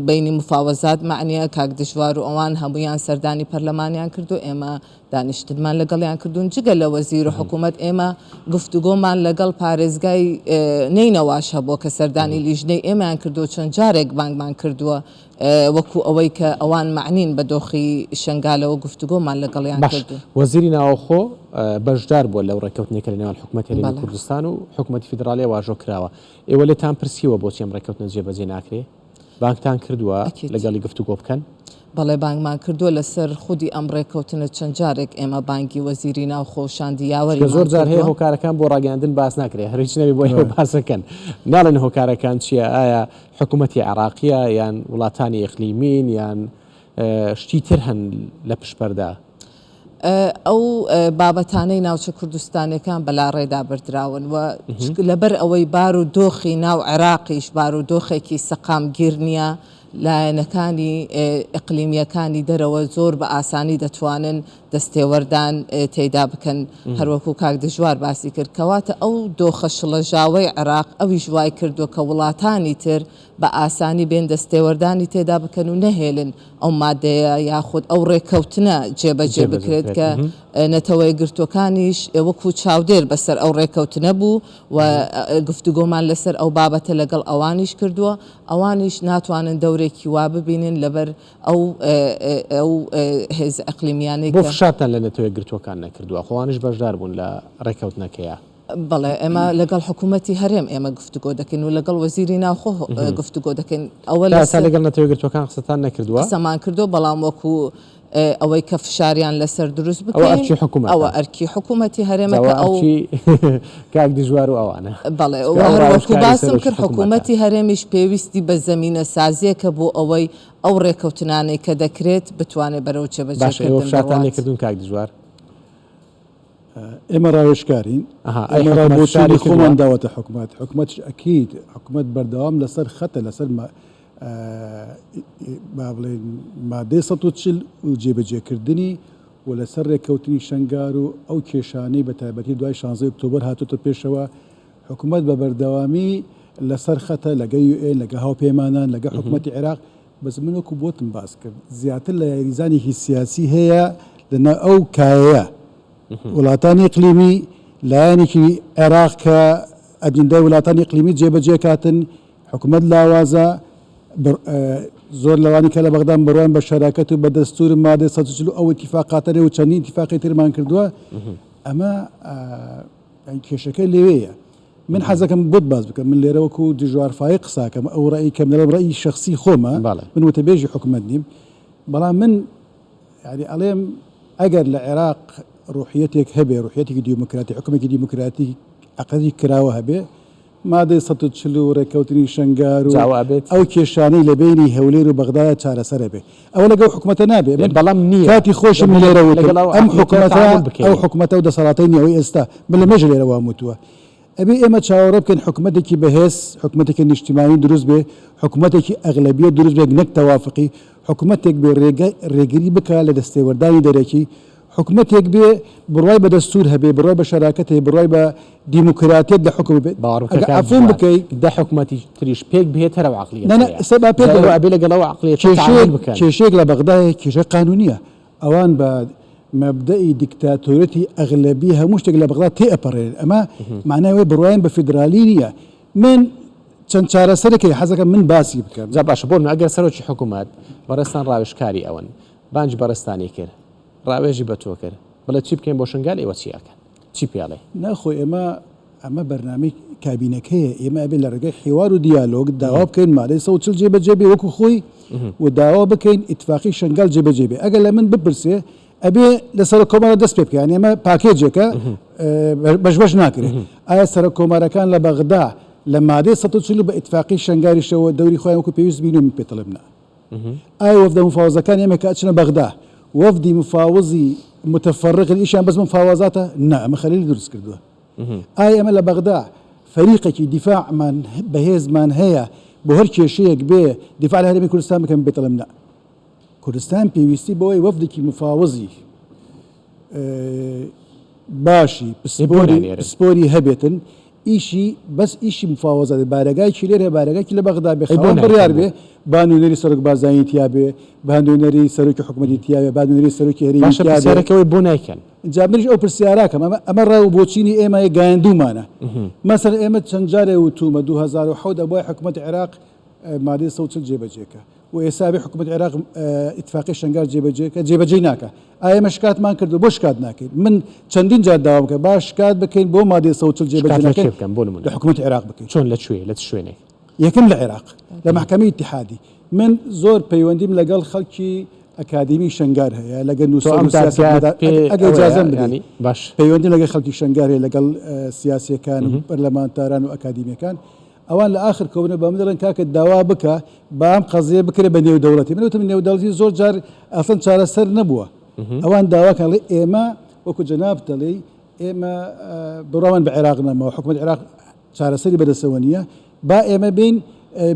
بەینی مفاوەزات مەعنییە، کاک دژوار و ئەوان هەموویان سەردانی پەرلەمانیان کردووە، ئێمە دانیشتنمان لەگەڵیان کردوون، جگە لە وەزیر و حکوومەت ئێمە گفتوگۆمان لەگەڵ پارێزگای نەینەواش هەبووە کە سەردانی لیژنەی ئێمەیان کردووە، چەند جارێک بانگمان کردووە وەکو ئەوەی کە ئەوان مەعنین بە دۆخی شەنگالەوە گفتوگۆمان لەگەڵیان باش کردوون. وەزیری ناوەخۆ بەشدار بووە لەو ڕێککەوتنەی کە لە نێوان حکوومەتی هەرێمی کوردستان و حکوومەتی فیدراڵییە واژۆ کراوە، ئێوە لێتان پرسیوە بۆچی ئەم ڕێککەوتنە جێبەجێ ناکرێ؟ بانگتان کردووە لەگەڵی گفتوگۆ بکەن؟ بەڵێ بانگمان کردووە، لەسەر خودی ئەم ڕێککەوتنە چەند جارێک ئێمە بانگی وەزیری ناوخۆ و شاندی چونکە یاوەریمان زۆر جار هەیە کردووە. هۆکارەکان بۆ ڕاگەیاندن باس ناکرێ، هەر هیچ نەبێ بۆ ئێوە باسەکەن ناڵێن هۆکارەکان چییە، ئایا حکوومەتی عێراقییە یان وڵاتانی ئیقلیمین یان شتی تر هەن لە پشت پەردە؟ ئەو بابەتانەی ناوچە کوردستانیەکان بەلاڕێدا بردراون و لەبەر ئەوەی بار و دۆخی ناو عێراقیش بار و دۆخێکی سەقامگیر نییە، لایەنەکانی ئیقلیمییەکانی دەرەوە زۆر بە ئاسانی دەتوانن دەستێوەردان تێیدا بکەن، هەروەکو کاک دژوار باسی کرد، کەواتە ئەو دۆخە شڵەژاوەی عێراق ئەویش وای کردووە کە وڵاتانی تر بە ئاسانی بێن دەستێوەردانی تێدا بکەن و نەهێلن ئەو مادەیە یاخود ئەو ڕێککەوتنە جێبەجێ بکرێت کە نەتەوەیەکگرتووەکانیش وەکو چاودێر بەسەر ئەو ڕێککەوتنە بوو و گفتوگۆمان لەسەر ئەو بابەتە لەگەڵ ئەوانیش کردووە، ئەوانیش ناتوانن دەورێکی وا ببینن لەبەر ئەو ئەو هێزە ئیقلیمیانەی بۆ کە. فشارتان لە نەتەوەیەکگرتووەکان نەکردووە؟ خۆ ئەوانیش بەشدار بوون لە ڕێککەوتنەکەیا. بەڵێ ئێمە لەگەڵ حکوومەتی هەرێم ئێمە گفتوگۆ دەکەین و لەگەڵ وەزیری ناوخۆ گفتوگۆ دەکەین. ئەوە تا ئێستا لەگەڵ نەتەوە یەکگرتووەکان قسەتان نەکردووە؟ قسەمان کردووە، بەڵام وەکو ئەوەی کە فشاریان لەسەر دروست ئەوە بکەین ئەرکی حکوومەتە. ئەوە ئەرکی حکوومەتی هەرێمە جا کە ئەوە ئەو ئەرکی کاک دژوار و ئەوانە. بەڵێ چونکە و ئەو هەر وەکو ڕاوێژکاری باسم سەرۆکی کرد حکوومەتە. حکوومەتی هەرێمیش پێویستی بە زەمینەسازییەکە بۆ ئەوەی ئەو ڕێکەوتنانەی کە دەکرێت بتوانێت بەرەو باشە ئێوە جێبەجێکردن فشارتان بڕوات. لێکردوون کاک دژوار؟ ئێمە ڕاوێژکارین، ئێمە ڕا بۆچوونی خۆمان داوەتە حکومەت، حکومەتیش ئەکید حکومەت بەردەوام لەسەر خەتە لەسەر با بڵێین مادەی 140 و جێبەجێکردنی و لەسەر رێککەوتنی شەنگار و ئەو کێشانەی بە تایبەتی دوای 16 ئۆکتۆبەر هاتۆتە پێشەوە حکومەت بە بەردەوامی لەسەر خەتە لەگە UN لەگە هاوپەیمانان لەگە حکومەتی عێراق بەس من وەکو بۆتم باس کرد زیاتر لە یاریزانێکی سیاسی هەیە لەناو ئەو کایەیە وڵاتانی ئیقلیمی لایەنێکی عێراق کە ئەجندای وڵاتانی ئیقلیمی جێبەجێ کاتن حکومەت لاوازە زۆر لەوانی کە لە بەغدان بڕوان بە شەراکەت و بە دەستور مادەی 140 ئەو ئیتیفاقاتە و چەندین ئیتیفاقی ترمان کردووە ئەمە کێشەکە لەوێیە من حەزەکەم بۆت باس بکەم من لێرە وەکو دژوار فایق قساکەم ئەو ڕەئی کەم دەڵێم ڕەئی شەخسی خۆمە من وتەبێژی حکومەت نیم بەڵام من یعنی ئەڵێم ئەگەر لە عێراق ڕوحیەتێک هەبێ ڕوحیەتێکی دیموکراتی حکومێکی دیموکراتی عەقڵی کراوە هەبێ مادەی 140 و ڕێککەوتنی شەنگار و ئەو کێشانەی لە بینی هەولێر و بەغدایە چارەسەرە بێ ئەوە لەگەڵ حکومەتە نابێ من بەڵام نییە کاتی خۆشم لێرە وتم لەگەڵ ئەو ئەم عەقڵیەتە حکومەتە تەعامول بکەین. ئەو حکومەتە و دەسەڵاتەی نییە ئەوەی ئێستا من لە مێژە لێرە وام وتووە ئەبێ ئێمە چاوەڕێ بکەین حکومەتێکی بەهێز حکومەتێکی نیشتیمانی دروست بێ حکومەتێکی ئەغلەبیە دروست بێ نەک تەوافقی حکومەتێک بێ ڕێگە ڕێگری بکا لە دەستێوەردانی دەرەکی حکومەتێک بێ بڕوای بە دەستور هەبێ، بڕوای بە شەراکەت هەبێ، بڕوای بە دیموکراتیەت لە حوکم بێ. باوەڕ بکە ئەگەر کاک عەفوم دژوار بکەی. دە حکومەتی تریش پێک بهێت هەر ئەو عەقڵیەتەیە. نا نا ئێستا با پێت جا ئێوە دەڵێم. ئەبێ لەگەڵ ئەو عەقڵیەتە تەعامول کێشەیەک بکەن. کێشەیەک لە بەغدا هەیە کێشەی قانونیە. ئەوان بە مەبدەئی دیکتاتۆریەتی ئەغلەبی هەموو شتێک لە بەغدا تێئەپەڕێنن. ئەمە مانای ئەوەی بڕوایان بە فیدرالی نیە. من. چەند چارەسەرێک هەیە حەزەکەم من باسی بکەم. جا باشە بۆ نمونە ئەگەر سەرۆکی حکوومەت بەڕێزتان ڕاوێژکاری ئەوەن بانگی بەڕێزتانی کرد ڕاوێژی بە تۆ کرد بڵێ چی بکەین بۆ شنگال ئێوە چی ئەکەن چی پێ ئەڵێی؟ نا خۆ ئێمە ئەمە بەرنامەی کابینەکەیە ئێمە ئەبێ لە ڕێگای حیوار و دیالۆگ داوا بکەین مادەی 140 جێبەجێ بێ وەکو خۆی و داوا بکەین ئیتفاقی شنگال جێبەجێ بێ ئەگەر لە من بپرسێ ئەبێ لە سەرۆک کۆمارە دەست پێ بکە یانی ئەمە پاکێجێکە بەش بەش ناکرێ ئایا سەرۆک کۆمارەکان لە بەغدا لە مادەی 140 بە ئیتفاقی شنگاریشەوە دەوری خۆیان وەکو پێویست بینی من پێتەڵێم نا ئایا وەفدە مفاوەزەکانی ئێمە کە ئەچنە بەغدا وەفدی مفاوزی متفرقن ئیشیان بەس مفاوەزاتە؟ نا ئەمە خەلیلی دروست کردووە. ئایا ئێمە لە بەغدا فەریقێکی دیفاعمان بەهێزمان هەیە بۆ هەر کێشەیەک بێ دیفاع لە هەرێمی کوردستان بکەن؟ پێت دەڵێم نا. کوردستان پێویستی بەوەی وەفدێکی مفاوەزی باشی پسپۆری هەبێتن ئیشی بەس ئیشی مفاوەزە بێ بارەگایکی لێرە بارەگایکی لە بەغدا بێ خاوەن بڕیار بێ با نوێنەری سەرۆک بارزانی تیا بێ با نوێنەری سەرۆکی حکومەتی تیا بێ با نوێنەری سەرۆکی هەرێمی باشە تیا بێ. پرسیارەکەوەی بۆ نایکەن؟ جا منیش ئەو پرسیارەکەم ئەمە ئەمە ڕای و بۆچینی ئێمە گەیاندوومانە مەسەلەن ئێمە چەند جارێ وتوومە 2007 ئەبوایە حکومەتی عێراق مادەی 140 جێبەجێ کە و ئێستا ئەبێ حکومەتی عێراق ئیتفاقی شەنگال جێبەجێ کە جێبەجێی ناکا. ئایا ئێمە شکاتمان کردووە؟ بۆ شکات ناکەین؟ من چەندین جار داوام کرد با شکات بکەین بۆ مادەی 140 جێبەجێ شکات لە ناکەین کێ بکەن بۆ نمونە؟ لە حکومەتی عێراق بکەین. چۆن لە کوێ لە چ شوێنێک؟ یەکەم لە عێراق لە مەحکەمەی ئیتیحادی. من زۆر پەیوەندیم لەگەڵ خەڵکی ئەکادیمی شەنگار هەیە لەگەل تۆ نووسەر ئەم و دادگایەت سیاسەتمەدار پێ ئەگەر ئەوەیە ئیجازەم بدەی یانی باش. پەیوەندیم لەگەل خەڵکی شەنگار هەیە لەگەڵ سیاسیەکان و پەرلەمانتاران و ئەکادیمیەکان ئەوان لە ئاخر کۆبنەوە بە من دەڵێن کاکە داوا بکە با ئەم قەزیە بکرێ بە نێودەوڵەتی من وتم نێودەوڵەتی زۆر جار ئەسڵەن چارەسەر نەبووە ئەوان داوا کەن ئەڵێ ئێمە وەکو جەنابت دەڵێی ئێمە بڕوامان بە عێراق نەماوە حکومەت عێراق چارەسەری بەدەستەوە نییە با ئێمە بین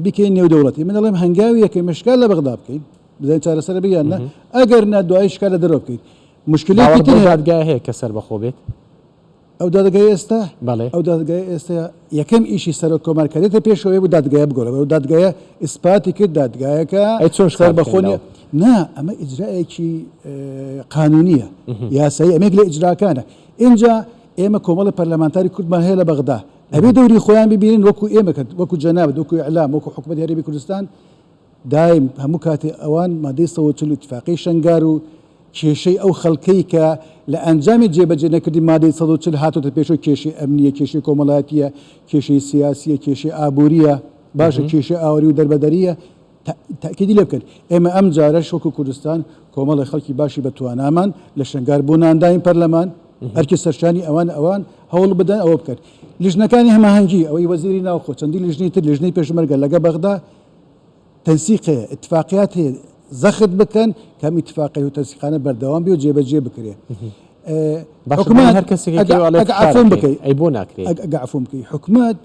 بیکەین نێودەوڵەتی من دەڵێم هەنگاوی یەکەم شکار لە بەغدا بکەین بزانین چارەسەرە بێ یان نا ئەگەر نا دوایی شکار لە دەرەوە بکەین مشکلەیەکی باوەڕ تر بەو هەیە دادگایە هەیە کە سەربەخۆ بێت؟ ئەو دادگای ئێستا؟ بەڵێ. ئەو دادگای ئێستا یەکەم ئیشی سەرۆک کۆمار کە دێتە پێشەوە بوو دادگایە بگۆڕێ ئەو دادگایە ئیسپاتی کرد دادگایەکە ئەی چۆن شکات سەربەخۆ بکەین نییە لەوە؟ نا ئەمە ئیجرائێکی قانونیە یاسایی ئەمێک لە ئیجراکانە ئینجا ئێمە کۆمەڵی پەرلەمانتاری کوردمان هەیە لە بەغدا ئەبێ دەوری خۆیان ببینن وەکو ئێمە کە وەکو جەنابت وەکو ئیعلام وەکو حکومەتی هەرێمی کوردستان دایم هەموو کاتێ ئەوان مادەی 140 ئیتفاقیەی شەنگار و کێشەی ئەو خەڵکەی کە لە ئەنجامی جێبەجێ نەکردنی مادەی 140 هاتۆتە پێشەوە کێشەی ئەمنییە، کێشەی کۆمەڵایەتییە، کێشەی سیاسییە، کێشەی ئابوورییە، باشە کێشەی ئاوری و دەربەدەرییە، تەئکیدی لێ بکەن. ئێمە ئەم جارەش وەکو کوردستان کۆمەڵێ خەڵکی باشی بە توانامان لە شەنگار بۆ نانداین پەرلەمان، ئەرکی سەرشانی ئەوان ئەوان هەوڵ بدەن ئەوە بکەن. لیژنەکانی هەماهەنگی، ئەوەی وەزیری ناوخۆ، چەندین لیژنەی تر، لیژنەی پێشمەرگە لەگە بەغدا، تەنسیق هەیە، ئیتفاقیات هەیە، زەخت بکەن کە ئەم ئیتفاقی و تەنسیقانە بەردەوام بێ و جێبەجێ بکرێ. باشە حکومەت هەر کەسێک ئەگە ئەڵێ ئەگە فشار عەفوم ئەکەین، بکەی ئەی بۆ ناکرێ؟ ئەگە عەفوم بکەی حکومەت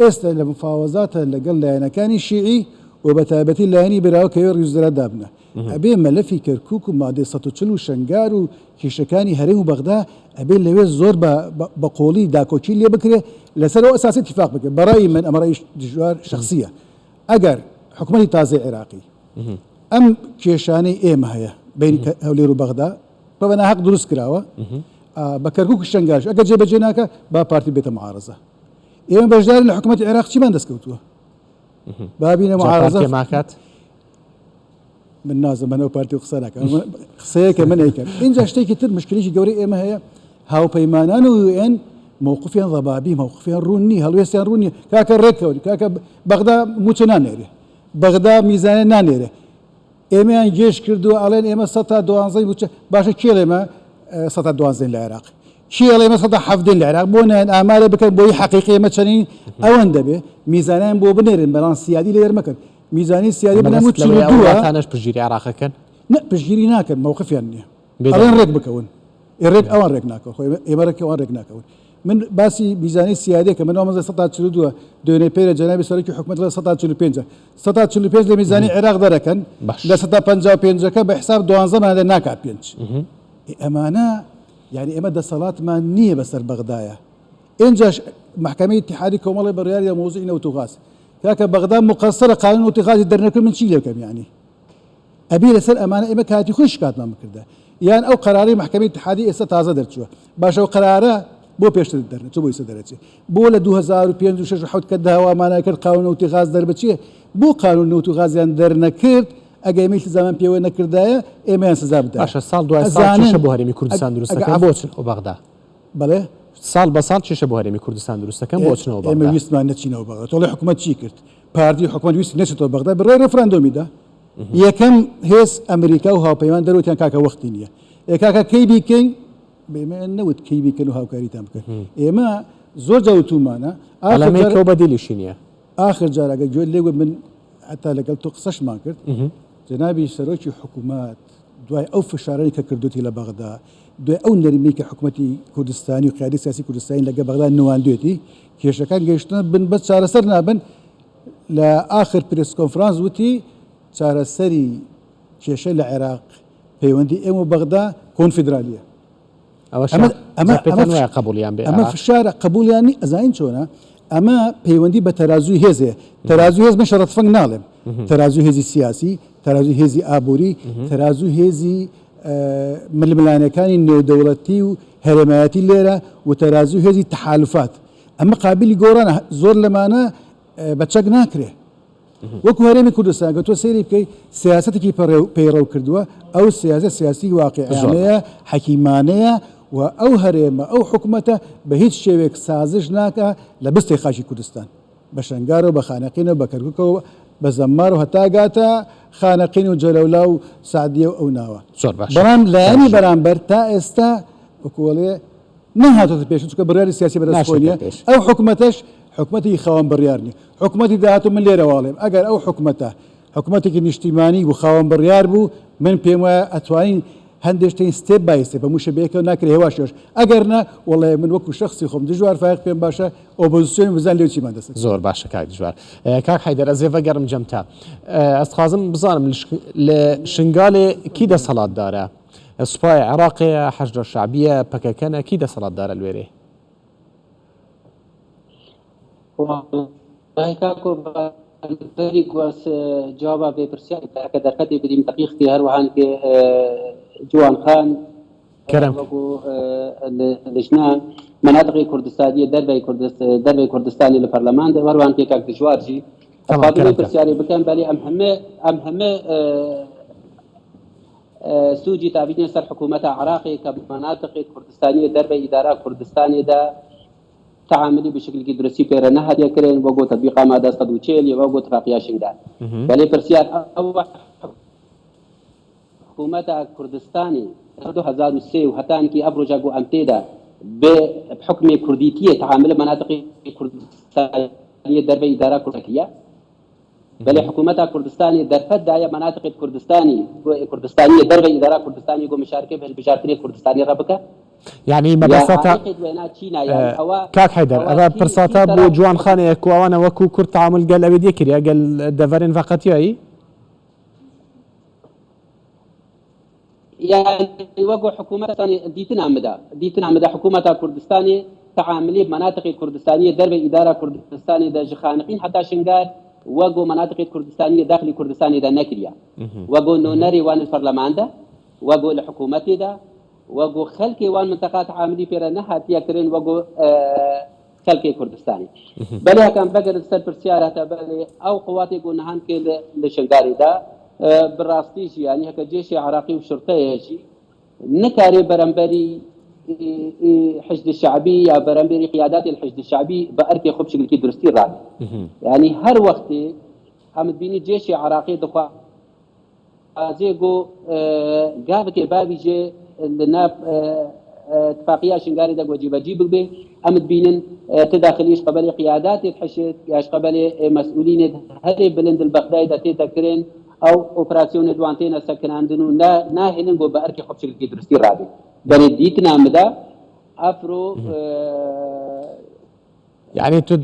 ئێستا لە مفاوەزاتە لەگەڵ لایەنەکانی شیعی و بە تایبەتی لایەنی براوە کە ئەوێ ڕیوزرا دابنە ئەبێ مەلەفی کەرکوک و مادەی 140 و شەنگار و کێشەکانی هەرێم و بەغدا ئەبێ لەوێ زۆر بە بە قوڵی داکۆکی لێ بکرێ لەسەر ئەو ئەساسی اتفاق بکرێ بە ڕای من ئەمە ڕای دژوار شەخسیە ئەگەر حکومەتی تازەی عێراقی ئەم کێشانەی ئێمە هەیە بینی هەولێر و بەغدا بە بە ناهەق دروست کراوە بە کەرکوک و شەنگاش ئەگەر جێبەجێ ناکە با پارتی بێتە معارزە ئێمە بەشداری لە حکومەتی عێراق چیمان دەستکەوتووە بابینە معارزە ماکات من نازم بەنەو پارتی و قسە ناکەم قسەیەکە من ئەیکەم اینجا شتێکی تر مشکلێکی گەورەی ئێمە هەیە هاوپەیمانان و یوئێن موقفیان ضبابی موقفیان ڕوون نی هەڵوێستیان ڕوون نیە کاکە ڕێککەون کاکە بەغدا موچە نانێرێ بەغدا میزانە نانێرێ ئێمەیان گێژ کردووە ئەڵێن ئێمە سە تا دوانزەی موچە باشە کێ ئێمە سە تا دوانزەین لە عێراق کێ ئەڵێ ئێمە سە تا حەڤدەین لە عێراق بۆ نایەن ئامارە بکەن بۆی حەقیقی ئێمە چەنین ئەوەن دەبێ میزانیان بۆ بنێرن بەڵام سیادی لێ دەرمەکەن میزانی سیادی مەبەست بنەموو لەوەیە ئەو 42 وڵاتانەش پشتگیری عێراق ئەکەن؟ نە پشتگیری ناکەن مەوقفیان نییە بێدەنگن. ئەڵێن ڕێک بکەون ئێ ڕێک ئەوان ڕێک ناکەون خۆ ئێمە ئێمە ڕێک ئەوان ڕێک ناکەون من باسی میزانی سیادی کە من وامەزە 142 دوێنێ پێرە جەنابی سەرۆکی حکومەت دەڵێ 145 145 لە میزانی عێراق دەرەکەن باش. لە 155ەکە بە حساب دوانزەمان دە ناکات پێنج ئێ ئەمانە یعنی ئێمە دەسەڵاتمان نییە بەسەر بەغدایە ئینجاش مەحکەمەی ئیتیحادی کۆمەڵی بڕیاری دا مەوزوعی نەوت و غاز کاکە بەغدا مقەسەرە قانون نەوت و غازی دەرنەکرد من چی لێ بکەم یعنی ئەبێ لەسەر ئەمانە ئێمە کاتی خۆی شکاتمان بکردە یان ئەو قەرارەی مەحکەمەی ئیتیحادی ئێستا تازە دەرچووە باشە ئەو قەرارە بۆ پێشتر دەرنەچوو بۆ ئیستا دەرەچێ؟ بۆ لە 2005 و 6 و 7 کە داوامانە کرد قانون نەوتی غاز دەربچێ بۆ قانون نەوت و غازیان دەرنەکرد ئەگە ئێمە ئیلتزامان پێوە نەکردایە ئێمەیان سزا بدایە باشە ساڵ دوای ساڵ ئەزانن کێشە بۆ هەرێمی کوردستان دروست ئەگە دەکەن عەف بۆ چنەوە بەغدا؟ بەڵێ ساڵ بە ساڵ کێشە بۆ هەرێمی کوردستان دروست دەکەن بۆ چنەوە ئێمە بەغدا؟ ویستمان نەچینەوە بەغدا تۆڵێ حکومەت چی کرد پارتی حکومەت ویستی نەچێتەوە بەغدا بڕیاری ڕێفراندۆمی دا یەکەم هێز ئەمریکا و هاوپەیمان دەروتیان کاکە وەختی نییە ئێ کاکە کەی بیکەین بە ئێمە نەوت کەی بیکەن و هاوکاریتان بکەن ئێمە زۆر جار وتومانە ئاخر ئەڵێ جار مێکە و بەدیلیشی نییە. ئاخر جار ئەگەر گوێت لێ بوو من هەتا لەگەڵ تۆ قسەشمان کرد جەنابی سەرۆکی حکوومەت دوای ئەو فشارەی کە کردوتی لە بەغدا دوای ئەو نەرمی کە حکوومەتی کوردستانی و قیادەی سیاسی کوردستانی لەگە بەغدا نواندوێتی کێشەکان گەیشتنە بن بەس چارەسەر نابن لە ئاخر press conference وتی چارەسەری کێشە لە عێراق پەیوەندی ئێمە و بەغدا کۆنفیدرالیە. ئەمە ئەمە پێتان وایە قبوڵیان بێ ئەمە فشارە قبوڵیان نی ئەزانین چۆنە ئەمە پەیوەندی بە تەرازوی هێز هەیە تەرازوی هێز من شەڕە تفەنگ ناڵێم تەرازوی هێزی سیاسی تەرازوی هێزی ئابووری تەرازوی هێزی ململانێکانی نێودەوڵەتی و هەرێمایەتی لێرە و تەرازوی هێزی تەحالفات ئەمە قابلی گۆڕانە زۆر لەمانە بە چەک ناکرێ وەکو هەرێمی کوردستان گەر تۆ سەیری بکەی سیاسەتێکی پەیڕەو کردووە، ئەو سیاسە سیاسی واقیعیانەیە، حەکیمانەیە و ئەو هەرێمە، ئەو حکومەتە بە هیچ شێوەیەک سازش ناکا لە بستێک خاکی کوردستان، بە شەنگارەوە، بە خانەقینەوە، بە کەرکوکەوە، بە زەممارەوە هەتا گاتە خانەقین و جەلەولا و سەعدیە و ئەو ناوە. زۆر باشە. بەڵام لایەنی بەرامبەر تا ئێستا وەکو ئەڵێ نەهاتۆتە پێش چونکە بڕیاری سیاسی بەدەست خۆی نیە، ئەو حکومەتەش حکومەتێکی خاوەن بڕیار نیە. حکومەتی داهاتوو من لێرەوە ئەڵێم ئەگەر ئەو حکومەتە حکومەتێکی نیشتیمانی بوو خاوەن بڕیار بوو من پێم وایە ئەتوانین هەندێک شتین step by step هەموو شتێ بەیەکەوە ناکرێ هێواش هێواش ئەگەر نا وەڵێ من وەکو شەخسی خۆم دژوار فایەق پێم باشە ئۆپۆزیسیۆن بزان لێو چیمان دەست زۆر باشە کاک دژوار کاک حەیدەر ئەزێ ڤەگەرم جەمتە ئەز دخوازم بزانم لە شنگالێ کی دەسەڵاتدارە سوپای عێراقەیە حەشدە شەعبیە پەکەکەنە کی دەسەڵاتدارە لوێرێ؟ وەڵاهی کاکۆ بەری گواس جوابا بێ پرسیار کە دەرفەتی بدیم دقیق کی هەروەهان کێ جوان خان کەرەم وەکو لجنە مناطقی کوردستانیە دەربەی کوردست دەربەی کوردستانی لە پەرلەمان دە هەروەهان کێ کاک دژوار ژی تەمام ئەخوازم کەرەم کە پرسیاری بکەم بەلی ئەم هەمە ئەم هەمە سوجی تابینە سەر حکوومەتە عراقی کە مناطقی کوردستانیە دەربەی ئیدارە کوردستانی دە تعاملی بە شکلێکی درستی پێرە نەهاتیە کرن وەگۆ تطبیقا مادە 140 یا وەگۆ اتفاقیە شنگال بەلی پرسیار ئەوە حکوومەتە کوردستانی 2003 و هەتانکی ئەف ڕۆژە گۆ ئەم تێدا بە حکمی کوردیتیە تعامل مناطقی کوردستانیە دەربە ئیدارە کوردەکیە بەلی حکوومەتە کوردستانی دەرفەت دایە مناطقی کوردستانی کوردستانیە دەربە ئیدارە کوردستانی گۆ مشارکە بە هەلبژارتنێ کوردستانی ڕە بکە یعنی مەبەستە کاک حەیدەر ئەڤە پرساتە بۆ جوان خانەیە کو ئەوانە وەکو کورد تعامل گەل ئەوێ دیە کریە گەل دەڤەرێن ڤەقەتیایی؟ یعنی وەکو حکوومەتانی دیتنا مدا دیتنا مدا حکوومەتە کوردستانی تعاملی مناطق کوردستانیە دەربە ئیدارە کوردستانی دە ژ خانەقین حتا شنگار وەگو مناطق کوردستانیە داخلی کوردستانی دە نەکریا وەگو نۆنەری وان پەرلەمان دە وەگو لە حکوومەتی دە وەگو خەلکی وان منتەقا تعاملی پێرە نەهاتیە کرن وەگو خەلکی کوردستانی بەلێ هەکان بەگەرن سەر پرسیارەتە بەلێ ئەو قواتێ گۆنەهان کێ لە شنگاریدا بڕاستی ژیانی هەکە جێشی عراقی و شرطەیەژی نکارێ بەرەمبەری حشد شعبی یا بەرەمبەری قیادات الحشد الشعبی بە ئەرکێ خۆ بشکلکی درستی ڕابێ یعنی هەر وەختێ ئەمت بینی جێشی عراقی دخوا ئازێ گۆ گاڤکێ باویژێ لە ناف اتفاقیە شنگارێ دە گۆ جیبەجی ببێ ئەمت بینن تداخلیش قەبەلێ قیاداتێت حشد یاش قەبەلێ مەسئولینێت هەرێ بلند البەغدای دە تێتە کرن ئەو ئۆپراسیۆنێت وان تێنە سەکناندن و ناهێنن گۆ بە ئەرکێ خۆ بشکلکی درستی ڕابێ بەرێ دیتنا مدا ئەفرۆ یعنی تو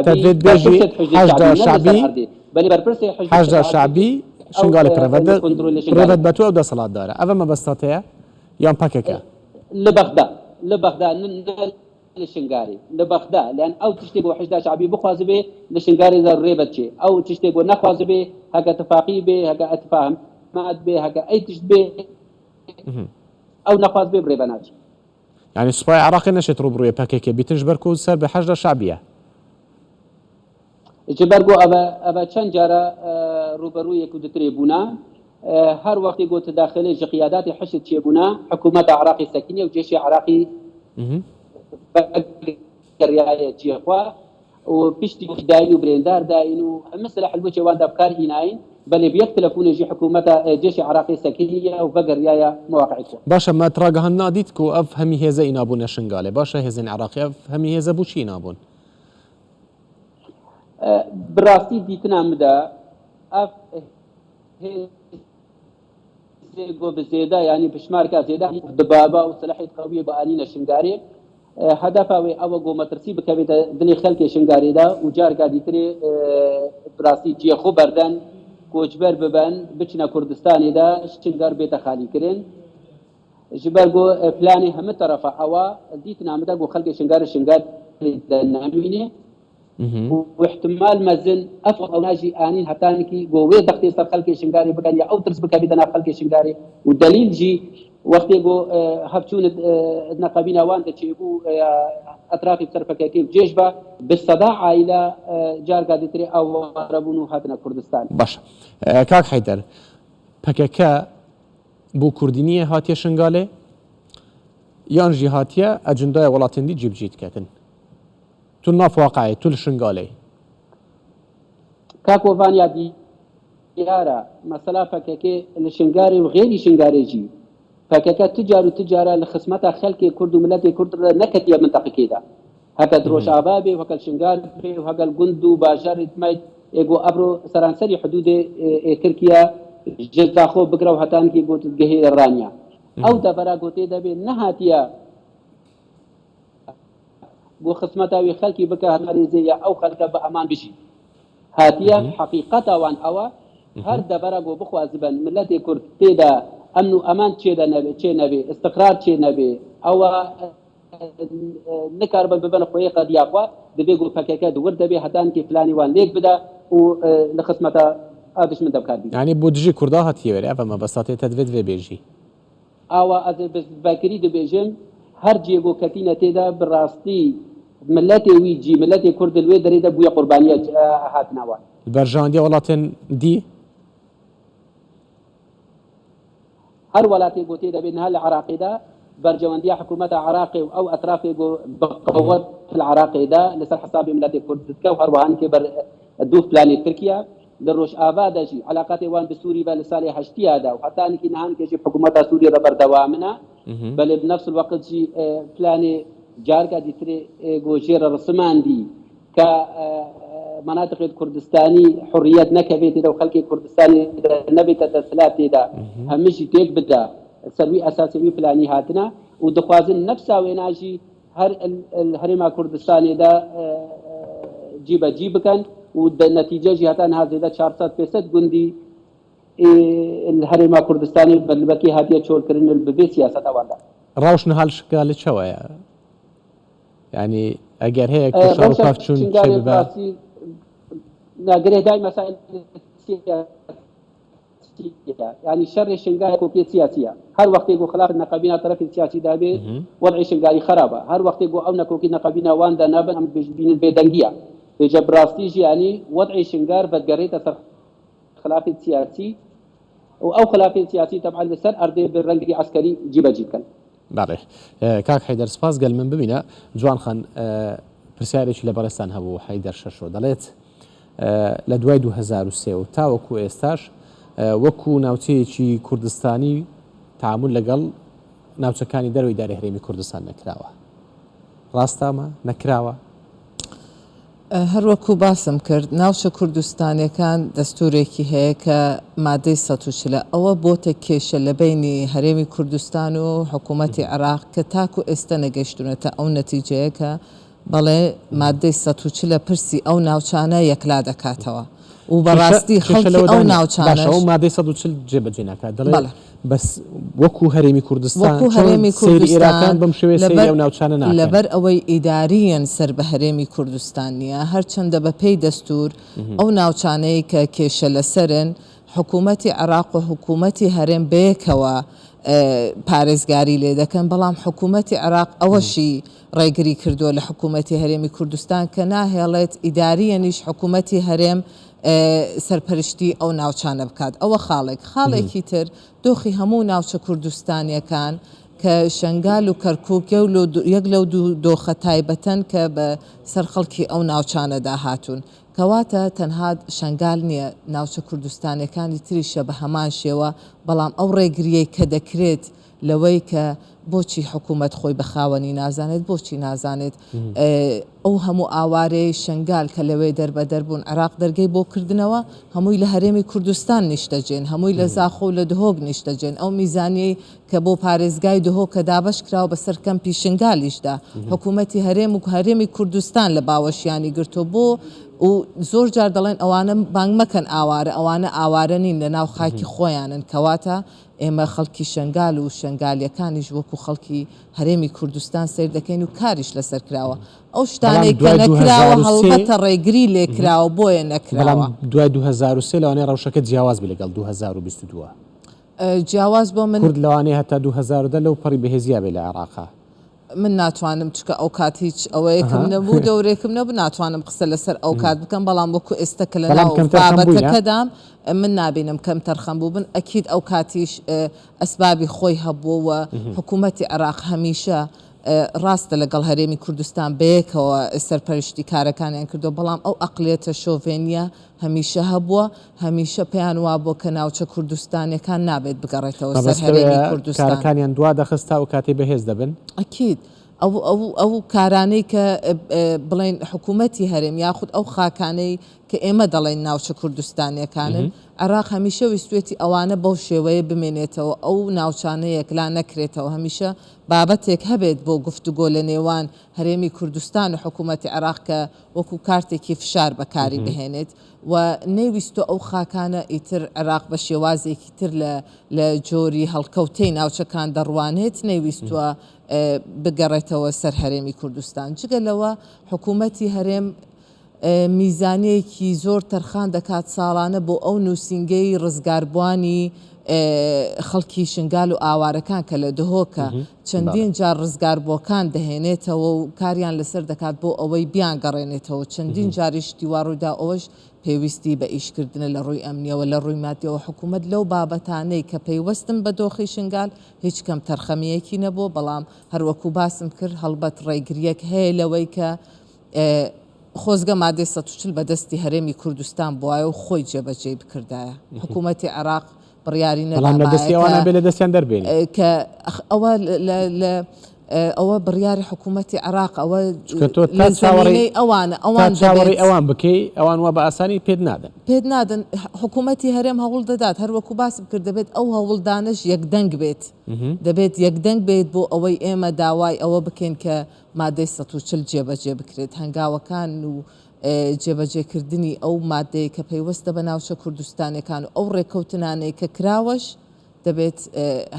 تەدرێت بێژی حەشدا شەعبی حەشدا شەعبی شنگالی پرێڤەت بە تۆ ئەو دەسەڵاتدارە ئەڤە مەبەستاتەیە یان پەکەکە؟ لە بەغدا لە بەغدا لە شنگاری لە بەغدا لەن ئەو تشتێک بۆ حەشدا شەعبی بخوازبێ لە شنگاری دا ڕێ بەچێ ئەو تشتێک بۆ نەخوازبێ هەکە تفاقی بێ هەکە ئەتفاهمات بێ هەکە ئەی تشت بێ ئەو نەخواز بێ بڕێ بەناچێ. یانی سوپای عراقی نەشێت ڕووبڕووێ پەکەکە بیتن ژبەر کو سەر بە حەشدە شەعبیە. جبەر گۆ ئەڤە ئەڤە چەند جارە ڕووبەڕوویەک و دترێ بوونە هەر وەختی گۆ تداخلێ ژ قیاداتی حشد چێ بوونە حکوومەتا عراقی سەکینیە و جێشێ عراقی ڤەگەریایە جیێ خوە و پشتی داین و برێندار داین و هەمە سلاح الوچێ وان دا بکار ئیناین بەلێ ب یەک تلفونێ ژ حکوومەتا جێشێ عراقی سەکینیە و ڤەگەریایە مواقعی خوە. باشە مە تراگەهاندنا دیت کو ئەڤ هەمی هێزە ئینا بوونە شنگالێ باشە هێزێن عراقی ئەڤ هەمی هێزە بوو چی ئینا بوون؟ بڕاستی دیتنا مدا ئەف هێزێ گۆ ب زێدە یانی بشمارکا زێدە دبابە و سلحێت قەویێ گۆ ئانینە شنگارێ هەدەفا وێ ئەوە گۆ مەترسی بکەوێتە دلێ خەلکێ شنگارێدا و جارکا دیترێ براستی جیێ خو بەردەن کۆچبەر ببەن بچنە کوردستانێدا شنگار بێتە خالی کرن. Ji ber ku planê hemû terefa ewa dîtina min de ku xelkê Şingarê Şingarê de namîne û îhtimal mezin ev ewna jî anîn heta nikî ku wê zextê ser xelkê Şingarê bikin ya ew tirs bikevîte nav xelkê Şingarê û delîl jî wextê ku hevçûn di neqebîna wan de çêbû ya etrafê bi ser PKK û cêş ve bi seda aîle carga dîtirê aware bûn û hatine Kurdistanê. Baş e kak Heyder, PKK بۆ کوردینیە هاتیە شنگالێ یان ژی هاتیە ئەجندایە وڵاتێن دی جیبجی دکەتن تو ناف واقعێ تو لە شنگالێ. کاک وڤان یا دیارە مەسەلا پەکەکێ لە شنگارێ و غێری شنگارێ ژی پەکەکە ت جار و ت جارە لە خسمەتا خەلکێ کورد و ملەتێ کورد رە نەکەتیە منتەقەکێ دا هەکە د رۆژاڤا بێ و هەکە شنگار بێ و هەگەل گوند و باژارێ تمەید ئێ گۆ ئەڤرۆ سەرانسەری حدوودێ ئێ ترکیە ژ زاخۆ بگرە و هەتانکی گۆ دگهێ رانیە ئەو دەڤەرا گۆ تێ دەبێ نەهاتیە گۆ خسمەتا وی خەلکی بکە هەرێزێ یا ئەو خەلکە بە ئەمان بژی هاتیە حەقیقەتا وان ئەوە هەر دەڤەرا گۆ بخوازبن ملەتێ کورد تێدا ئەمن و ئەمان چێدە نەبێ چێ نەبێ ئستقرار چێ نەبێ ئەوە نکاربن ببن خوێ قەدیا خوا دبێ گۆ پەکەکە دور دەبێ هەتانکی پلانی وان لێک بدا و لە خسمەتا ئا دشمن دە بکار بینێ. یانی بۆ دژی کوردا هاتیە وێرێ ئەڤە مەبەستا تێ تە دڤێ دڤێ بێژی. ئاوا ئەز بە ڤەکری دبێژم هەر جێ گۆ کەتینە تێدا ب ڕاستی ملەتێ وی جی ملەتێ کورد لوێ دەرێ دە بویە قوربانیە هاتنا وان. بەرژەوەندیە وڵاتێن دی. هەر وەلاتێ گۆ تێ دەبێ نها لە عراقێ دا بەرجەوەندیە حکوومەتا عراقێ و ئەو ئەترافێ گۆ بە قوەت لە عراقێ دا لە سەر حسابێ ملەتێ کورد دکە و هەروەهان کێ بەر دوو پلانێ ترکیە لە رۆژئاڤا دە ژی عەلاقاتێ وان ب سووری ڤە لە سالێ هەشتیا دا و هەتانکی نهان کێ ژی حکوومەتا سووری رە بەردەوامنە بەلێ بنەفس الوەقت ژی پلانێ جارکا دیترێ گۆ ژێ رە رسماندی کە مەناتقێت کوردستانی حوڕیەت نەکەڤێ تێدا و خەلکێ کوردستانی نەبێتە دەسلات تێدا هەمژی تێک بدا سەر وی ئەساسێ وی پلانی هاتنە و دخوازن نەفسا وێنا ژی هەر هەرێما کوردستانێ دا جی بە جی بکەن و دە نەتیجە ژی هەتا نها زێدە 400 500 گوندی هەرێما کوردستانێ بە لبەکی هاتیە چۆل کرن بە بێ سیاسەت ئەوان دا. ڕەوش نها لە چەوەیە؟ یانی ئەگەر هەیە کە شەڕ و ڕەوشە پەفچوون چێ شنگالێ ببا. ڕاستی نا گرێدای مەسائل سیاسیە یانی شەڕێ شنگال کۆکیە سیاسیە هەر وەختێ گۆ خلاف نەقەبینا تەرەفی سیاسی دابێ وەزعی شنگالی خەرابە هەر وەختێ گۆ ئەو نەکۆکی نەقەبینا وان دا نابن ئەم بینن بێدەنگیە ئێجە بڕاستی ژیانی وەزعی شنگار ڤەدگەرێتە سەر خلافی سیاسی و ئەو خلافی سیاسی تەبعەن لەسەر ئەردێ بە رەنگی عەسکەری جیبەجی بکەن. بەڵێ کاک حەیدەر سپاس گەل من ببینە جوان خان پرسیارێکی لە بەڕێزتان هەبوو حەیدەر شەشۆ دەڵێت لە دوای 2023 و تاوەکو ئێستاش وەکو ناوچەیەکی کوردستانی تعامل لەگەڵ ناوچەکانی دەرەوەی داری هەرێمی کوردستان نەکراوە ڕاستامە نەکراوە؟ هەر وەکو باسم کرد ناوچە کوردستانیەکان دەستورێکی هەیە کە مادەی 140 ە ئەوە بۆتە کێشە لە بەینی هەرێمی کوردستان و حکوومەتی عێراق کە تاکو ئێستە نەگەیشتونەتە ئەو نەتیجەیە کە بەڵێ مادەی 140 پرسی ئەو ناوچانە یەکلا دەکاتەوە. و بەڕاستی خەڵکی ئەو ناوچانەش. باشە ئەو مادەی 140 جێبەجێ ناکات دەڵێ بەڵێ. بەس وەکو هەرێمی کوردستان وەکو چۆن هەرێمی سەیری ئێراکان کوردستان بەم شێوەیە سەیری لەبەر ئەو ناوچانە ناکەن. لەبەر ئەوەی ئیدارییەن سەر بە هەرێمی کوردستان نییە هەرچەندە بە پێی دەستوور ئەو ناوچانەی کە کێشە لەسەرن حکوومەتی عێراق و حکوومەتی هەرێم بەیەکەوە. پارێزگاری لێ دەکەن، بەڵام حکوومەتی عێراق ئەوەشی ڕێگری کردووە لە حکوومەتی هەرێمی کوردستان کە ناهێڵێت ئیدارییەنیش حکوومەتی هەرێم سەرپەرشتی ئەو ناوچانە بکات. ئەوە خاڵێک. خاڵێکی تر دۆخی هەموو ناوچە کوردستانییەکان کە شەنگال و کەرکووک یەک لەو دوو دۆخە تایبەتەن کە بە سەر خەڵکی ئەو ناوچانەدا هاتوون. کەواتە تەنها شەنگال نییە، ناوچە کوردستانییەکانی تریشە بە هەمان شێوە، بەڵام ئەو ڕێگرییەی کە دەکرێت لەوەی کە بۆچی حکوومەت خۆی بە خاوەنی نازانێت، بۆچی نازانێت ئەو هەموو ئاوارەیەی شەنگال کە لەوێ دەربەدەر بوون عێراق دەرگەی بۆ کردنەوە، هەمووی لە هەرێمی کوردستان نیشتەجێن، هەمووی لە زاخۆ و لە دهۆک نیشتەجێن، ئەو میزانیەی کە بۆ پارێزگای دهۆک کە دابەش کراوە بەسەر کەمپی شنگالیشدا حکوومەتی هەرێم و هەرێمی کوردستان لە باوەشیانی گرتووە بۆ و زۆر جار دەڵێن ئەوانە بانگ مەکەن ئاوارە ئەوانە ئاوارە نین لە ناو خاکی خۆیانن کەواتە ئێمە خەڵکی شنگال و شنگالیەکانیش وەکو خەڵکی هەرێمی کوردستان سەیر دەکەین و کاریش لەسەر کراوە ئەو شتانەی کە نەکراوە هەڵبەتە ڕێگری لێکراوە بۆیە نەکراوە. بەڵام دوای 2003 لەوانەیە ڕەوشەکە جیاواز بێ لەگەڵ 2022. جیاواز بۆ من. کورد لەوانەیە هەتا 2010 لەو پەڕی بەهێزیا بێ لە عێڕاقا. من ناتوانم چونکە ئەو کات هیچ ئەوەیەکم نەبوو دەورێکم نەبوو ناتوانم قسە لەسەر ئەو کات بکەم بەڵام وەکو ئێستا کە لەناو بابەتەکەدام من نابینم کەمتەرخەم بووبن ئەکید ئەو کاتیش ئەسبابی خۆی هەبووە و حکوومەتی عێراق هەمیشە ڕاستە لەگەڵ هەرێمی کوردستان بەیەکەوە سەرپەرشتی کارەکانیان کردووە بەڵام ئەو ئەقلیەتە شۆڤێنیە هەمیشە هەبووە، هەمیشە پێیان وابووە کە ناوچە کوردستانیەکان نابێت بگەڕێتەوە سەر مەبەست هەرێمی لەوەیە کوردستان. کارەکانیان دوا دەخست تا ئەو کاتەی بەهێز دەبن؟ ئەکید. ئەو ئەو ئەو کارانەی کە بڵێین حکوومەتی هەرێم یاخود ئەو خاکانەی کە ئێمە دەڵێین ناوچە کوردستانیەکانن، عێراق هەمیشە ویستوێتی ئەوانە بەو شێوەیە بمێنێتەوە، ئەو ناوچانە یەکلا نەکرێتەوە، هەمیشە بابەتێک هەبێت بۆ گفتوگۆ لە نێوان هەرێمی کوردستان و حکوومەتی عێراق کە وەکو کارتێکی فشار بەکاری بهێنێت و نەیویستوە ئەو خاکانە ئیتر عێراق بە شێوازێکی تر لە لە جۆری هەڵکەوتەی ناوچەکان دەڕوانێت نەیویستوە بگەڕێتەوە سەر هەرێمی کوردستان جگە لەوە حکوومەتی هەرێم میزانیەکی زۆر تەرخان دەکات ساڵانە بۆ ئەو نووسینگەی ڕزگاربووانی خەڵکی شنگال و ئاوارەکان کە لە دهۆکە چەندین جار ڕزگاربووەکان دەهێنێتەوە و کاریان لەسەر دەکات بۆ ئەوەی بیانگەڕێنێتەوە، چەندین جاریش شتی وا ڕوویدا ئەوەش پێویستی بە ئیشکردنە لە ڕووی ئەمنییەوە، لە ڕووی مادییەوە حکوومەت لەو بابەتانەی کە پەیوەستن بە دۆخی شنگال هیچ کەمتەرخەمییەکی نەبووە، بەڵام هەروەکو باسم کرد هەڵبەت ڕێگرییەک هەیە لەوەی کە خۆزگە مادەی 140 بە دەستی هەرێمی کوردستان بوایە و خۆی جێبەجێی بکردایە. حکوومەتی عێراق بڕیاری بەڵام لە دەستی نەدابایە ئەوان کە ئەبێ لە دەستیان دەربێنی. کە ئەوە لە لە ئەوە بڕیاری حکوومەتی عێراق ئەوە چونکە تۆ لە تا چاوەڕێی زەمینەی ئەوانە تا ئەوان چاوەڕێی دەبێت ئەوان بکەی ئەوان وا بە ئاسانی پێت نادەن. پێت نادەن حکوومەتی هەرێم هەوڵ دەدات هەر وەکوو باسم کرد دەبێت ئەو هەوڵدانەش یەکدەنگ بێت دەبێت یەکدەنگ بێت بۆ ئەوەی ئێمە داوای ئەوە بکەین کە مادەی 140 جێبەجێ بکرێت، هەنگاوەکان و جێبەجێکردنی ئەو مادەیە کە پەیوەستە بە ناوچە کوردستانیەکان و ئەو ڕێکەوتنانەی کە کراوەش دەبێت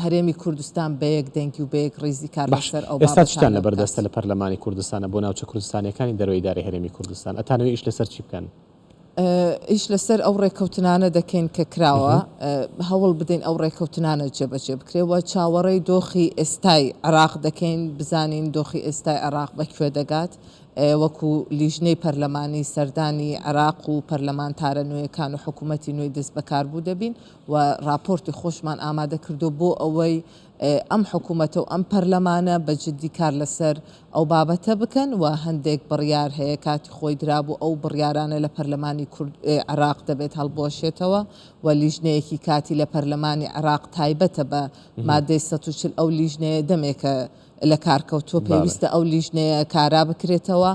هەرێمی کوردستان بە یەک دەنگی و بە یەک ڕیزی کار باش لەسەر ئەو ئێستا چیتان بابەتانە لەبەر دەستە بکات. لە پەرلەمانی کوردستانە بۆ ناوچە کوردستانیەکانی دەرەوەی ئیدارەی هەرێمی کوردستان ئەتانەوێ ئیش لەسەر چی بکەن؟ ئیش لەسەر ئەو ڕێکەوتنانە دەکەین کە کراوە، هەوڵ بدەین ئەو ڕێکەوتنانە جێبەجێ بکرێت و چاوەڕێی دۆخی ئێستای عێراق دەکەین بزانین دۆخی ئێستای عێراق بە کوێ دەگات وەکو لیژنەی پەرلەمانی سەردانی عێراق و پەرلەمانتارە نوێیەکان و حکوومەتی نوێی دەستبەکاربوو دەبین و ڕاپۆرتی خۆشمان ئامادە کردووە بۆ ئەوەی ئەم حکوومەتە و ئەم پەرلەمانە بە جددی کار لەسەر ئەو بابەتە بکەن و هەندێک بڕیار هەیە کاتی خۆی درابوو ئەو بڕیارانە لە پەرلەمانی کورد عێراق دەبێت هەڵبوەشێتەوە و لیژنەیەکی کاتی لە پەرلەمانی عێراق تایبەتە بە مادەی 140 ئەو لیژنەیە دەمێکە لە کار کەوتووە پێویستە ئەو لیژنەیە کارا بکرێتەوە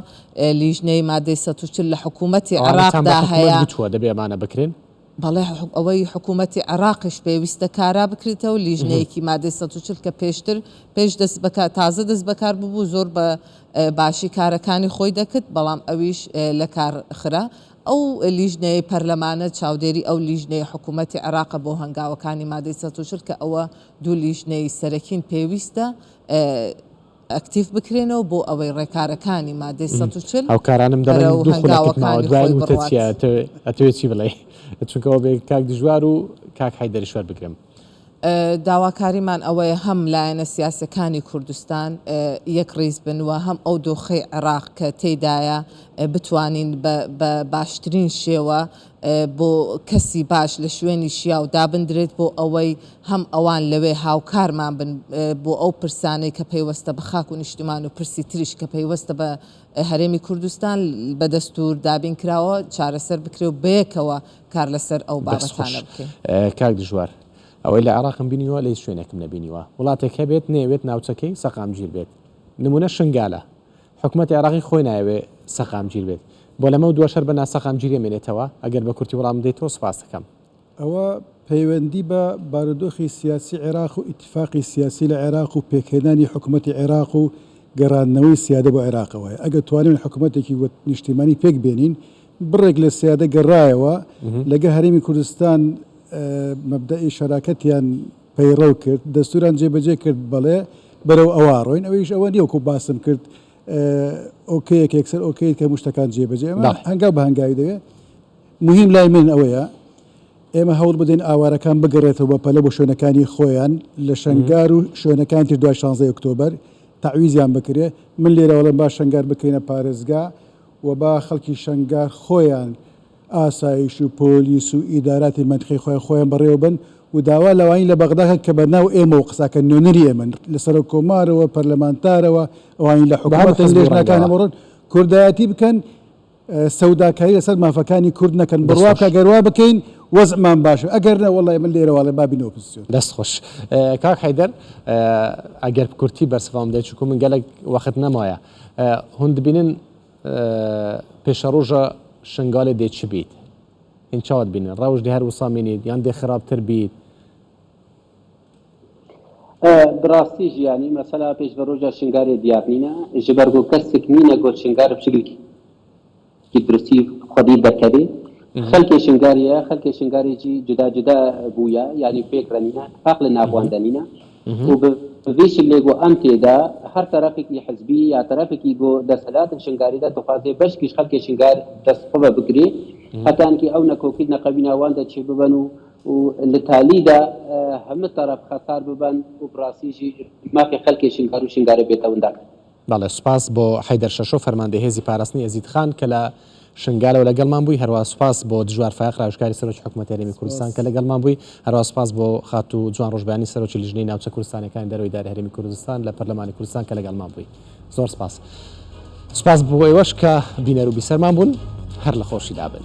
لیژنەی مادەی 140 لە حکوومەتی عێراقدا هەیە. دەبێ ئەمانە بکرێن؟ بەڵێ ئەوەی حکوومەتی عێراقیش پێویستە کارا بکرێتەوە، لیژنەیەکی مادەی 140 کە پێشتر پێش دەست بەکار تازە دەست بەکار ببوو زۆر بە باشی کارەکانی خۆی دەکرد، بەڵام ئەویش لە کار خرا. ئەو لیژنەیەی پەرلەمانە چاودێری ئەو لیژنەی حکوومەتی عێراقە بۆ هەنگاوەکانی مادەی 140 کە ئەوە دوو لیژنەی سەرەکین پێویستە ئەکتیڤ بکرێنەوە بۆ ئەوەی ڕێکارەکانی مادەی 140 هاوکارانم دەڵێن بەرەو دوو خولەکت ماوە هەنگاوەکانی دوایین خۆی وتە بڕوات. چییە ئەتەوێ ئەتەوێ چی بڵێی چونکە ئەوە بێ کاک دژوار و کاک حەیدەریش وەربگرم. داواکاریمان ئەوەیە هەم لایەنە سیاسیەکانی کوردستان یەک ڕیز بن و هەم ئەو دۆخەی عێراق کە تێیدایە بتوانین بە باشترین شێوە بۆ کەسی باش لە شوێنی شیاو دابندرێت بۆ ئەوەی هەم ئەوان لەوێ هاوکارمان بن بۆ ئەو پرسانەی کە پەیوەستە بە خاک و نیشتمان و پرسی تریش کە پەیوەستە بە هەرێمی کوردستان بە دەستور دابین کراوە چارەسەر بکرێ و بەیەکەوە کار لەسەر ئەو دەست خۆش بابەتانە بکەین. کاک دژوار ئەوەی لە عێراقم بینیوە لە هیچ شوێنێکم نەبینیوە وڵاتێک هەبێت نەیەوێت ناوچەکەی سەقامگیر بێت نمونە شنگالە حکومەتی عێراقی خۆی نایەوێ سەقامگیر بێت بۆ لەمەو دواش هەر بە ناسەقامگیری ئەمێنێتەوە ئەگەر بە کورتی وەڵامم بدەیتەوە سوپاست دەکەم. ئەوە پەیوەندی بە بارودۆخی سیاسی عێراق و ئیتیفاقی سیاسی لە عێراق و پێکهێنانی حکومەتی عێراق و گەڕاندنەوەی سیادە بۆ عێراقەوە هەیە. ئەگەر توانیمان حکومەتێکی نیشتیمانی پێک بێنین، بڕێک لە سیادە گەڕایەوە، لەگەڵ هەرێمی کوردستان مەبدەئی شەراکەتیان پەیڕەو کرد، دەستووران جێبەجێ کرد، بەڵێ بەرەو ئەوە ڕۆین، ئەویش ئەوە نییە وەکو باسم کرد ئۆکەیەک یەکسەر ئۆکەیت کە هەموو شتەکان جێبەجێ، ئەمە هەنگاو بە هەنگاوی دەوێت. موهیم لای من ئەوەیە ئێمە هەوڵ بدەین ئاوارەکان بگەڕێتەوە بە پەلە بۆ شوێنەکانی خۆیان لە شەنگار و شوێنەکانی تر دوای شانزەی ئۆکتۆبەر تەعویزیان بکرێ. من لێرەوە ئەڵێم با شەنگار بکەینە پارێزگا و با خەڵکی شەنگار خۆیان ئاسایش و پۆلیس و ئیداراتی مەنتیقەی خۆیان خۆیان بەڕێوە بەن و داوا لەوانی لە بەغدا کەن کە بە ناو ئێمەوە قسە کەن نوێنەری ئێمەن لە سەرۆک کۆمارەوە پەرلەمانتارەوە ئەوانی لە بە هەموو حکومەتن حزب و لێژنەکان ڕەنگەوە. هەموو ڕۆن کوردایەتی بکەن سەوداکاری لەسەر مافەکانی کورد نەکەن دەست بڕوا خۆش. بکە گەر وا بکەین وەزعمان باشە ئەگەر نا وەڵای من لێرەوە ئەڵێم با بینە ئۆپۆزسیۆن. دەست خۆش کاک حەیدەر ئەگەر کورتی بەرسڤام بدەی چونکو من گەلەک وەخت نەمایە هون دبینن پێشەڕۆژە شنگالێ دێ چ بیت هین چاوە دبینن ڕەوش دێ هەر وسا مینیت یان دێ خراپتر بیت؟ بڕاستی ژیانی مەسەلا پێشڤەرۆژا شنگارێ دیار نینە ji ber ku kesek nîne got Şingar bi şiklekî duristî xwedî derkevê. Xelkê Şingarê ye, xelkê Şingarê jî cuda cuda bûye yanî pêk re nîne, tifaq li nav wan de nîne û bi vê şiklê ku em tê de her terefekî hizbî ya terefekî ku desthilat li Şingarê de dixwaze beşkî ji xelkê Şingar dest xwe ve bigirê heta enkî ew nekokî di neqewîna wan de çêbibin û û li talî de hemû teref xesar biben û bi rastî jî mafê xelkê Şingar û Şingarê bête windakirin. بەڵێ سوپاس بۆ حەیدەر شەشۆ فەرماندەی هێزی پاراستنی ئێزیدخان کە لە شنگالەوە لەگەڵمان بووی، هەروەها سوپاس بۆ دژوار فایەق راوێژکاری سەرۆکی حکومەتی هەرێمی کوردستان کە لەگەڵمان بووی، هەروەها سوپاس بۆ خاتوو جوان ڕۆژبەیانی سەرۆکی لیژنەی ناوچە کوردستانیەکانی دەرەوەی ئیدارەی هەرێمی کوردستان لە پەرلەمانی کوردستان کە لەگەڵمان بووی. زۆر سوپاس. سوپاس بۆ ئێوەش کە بینەر و بیسەرمان بوون، هەر لە خۆشیدا بن.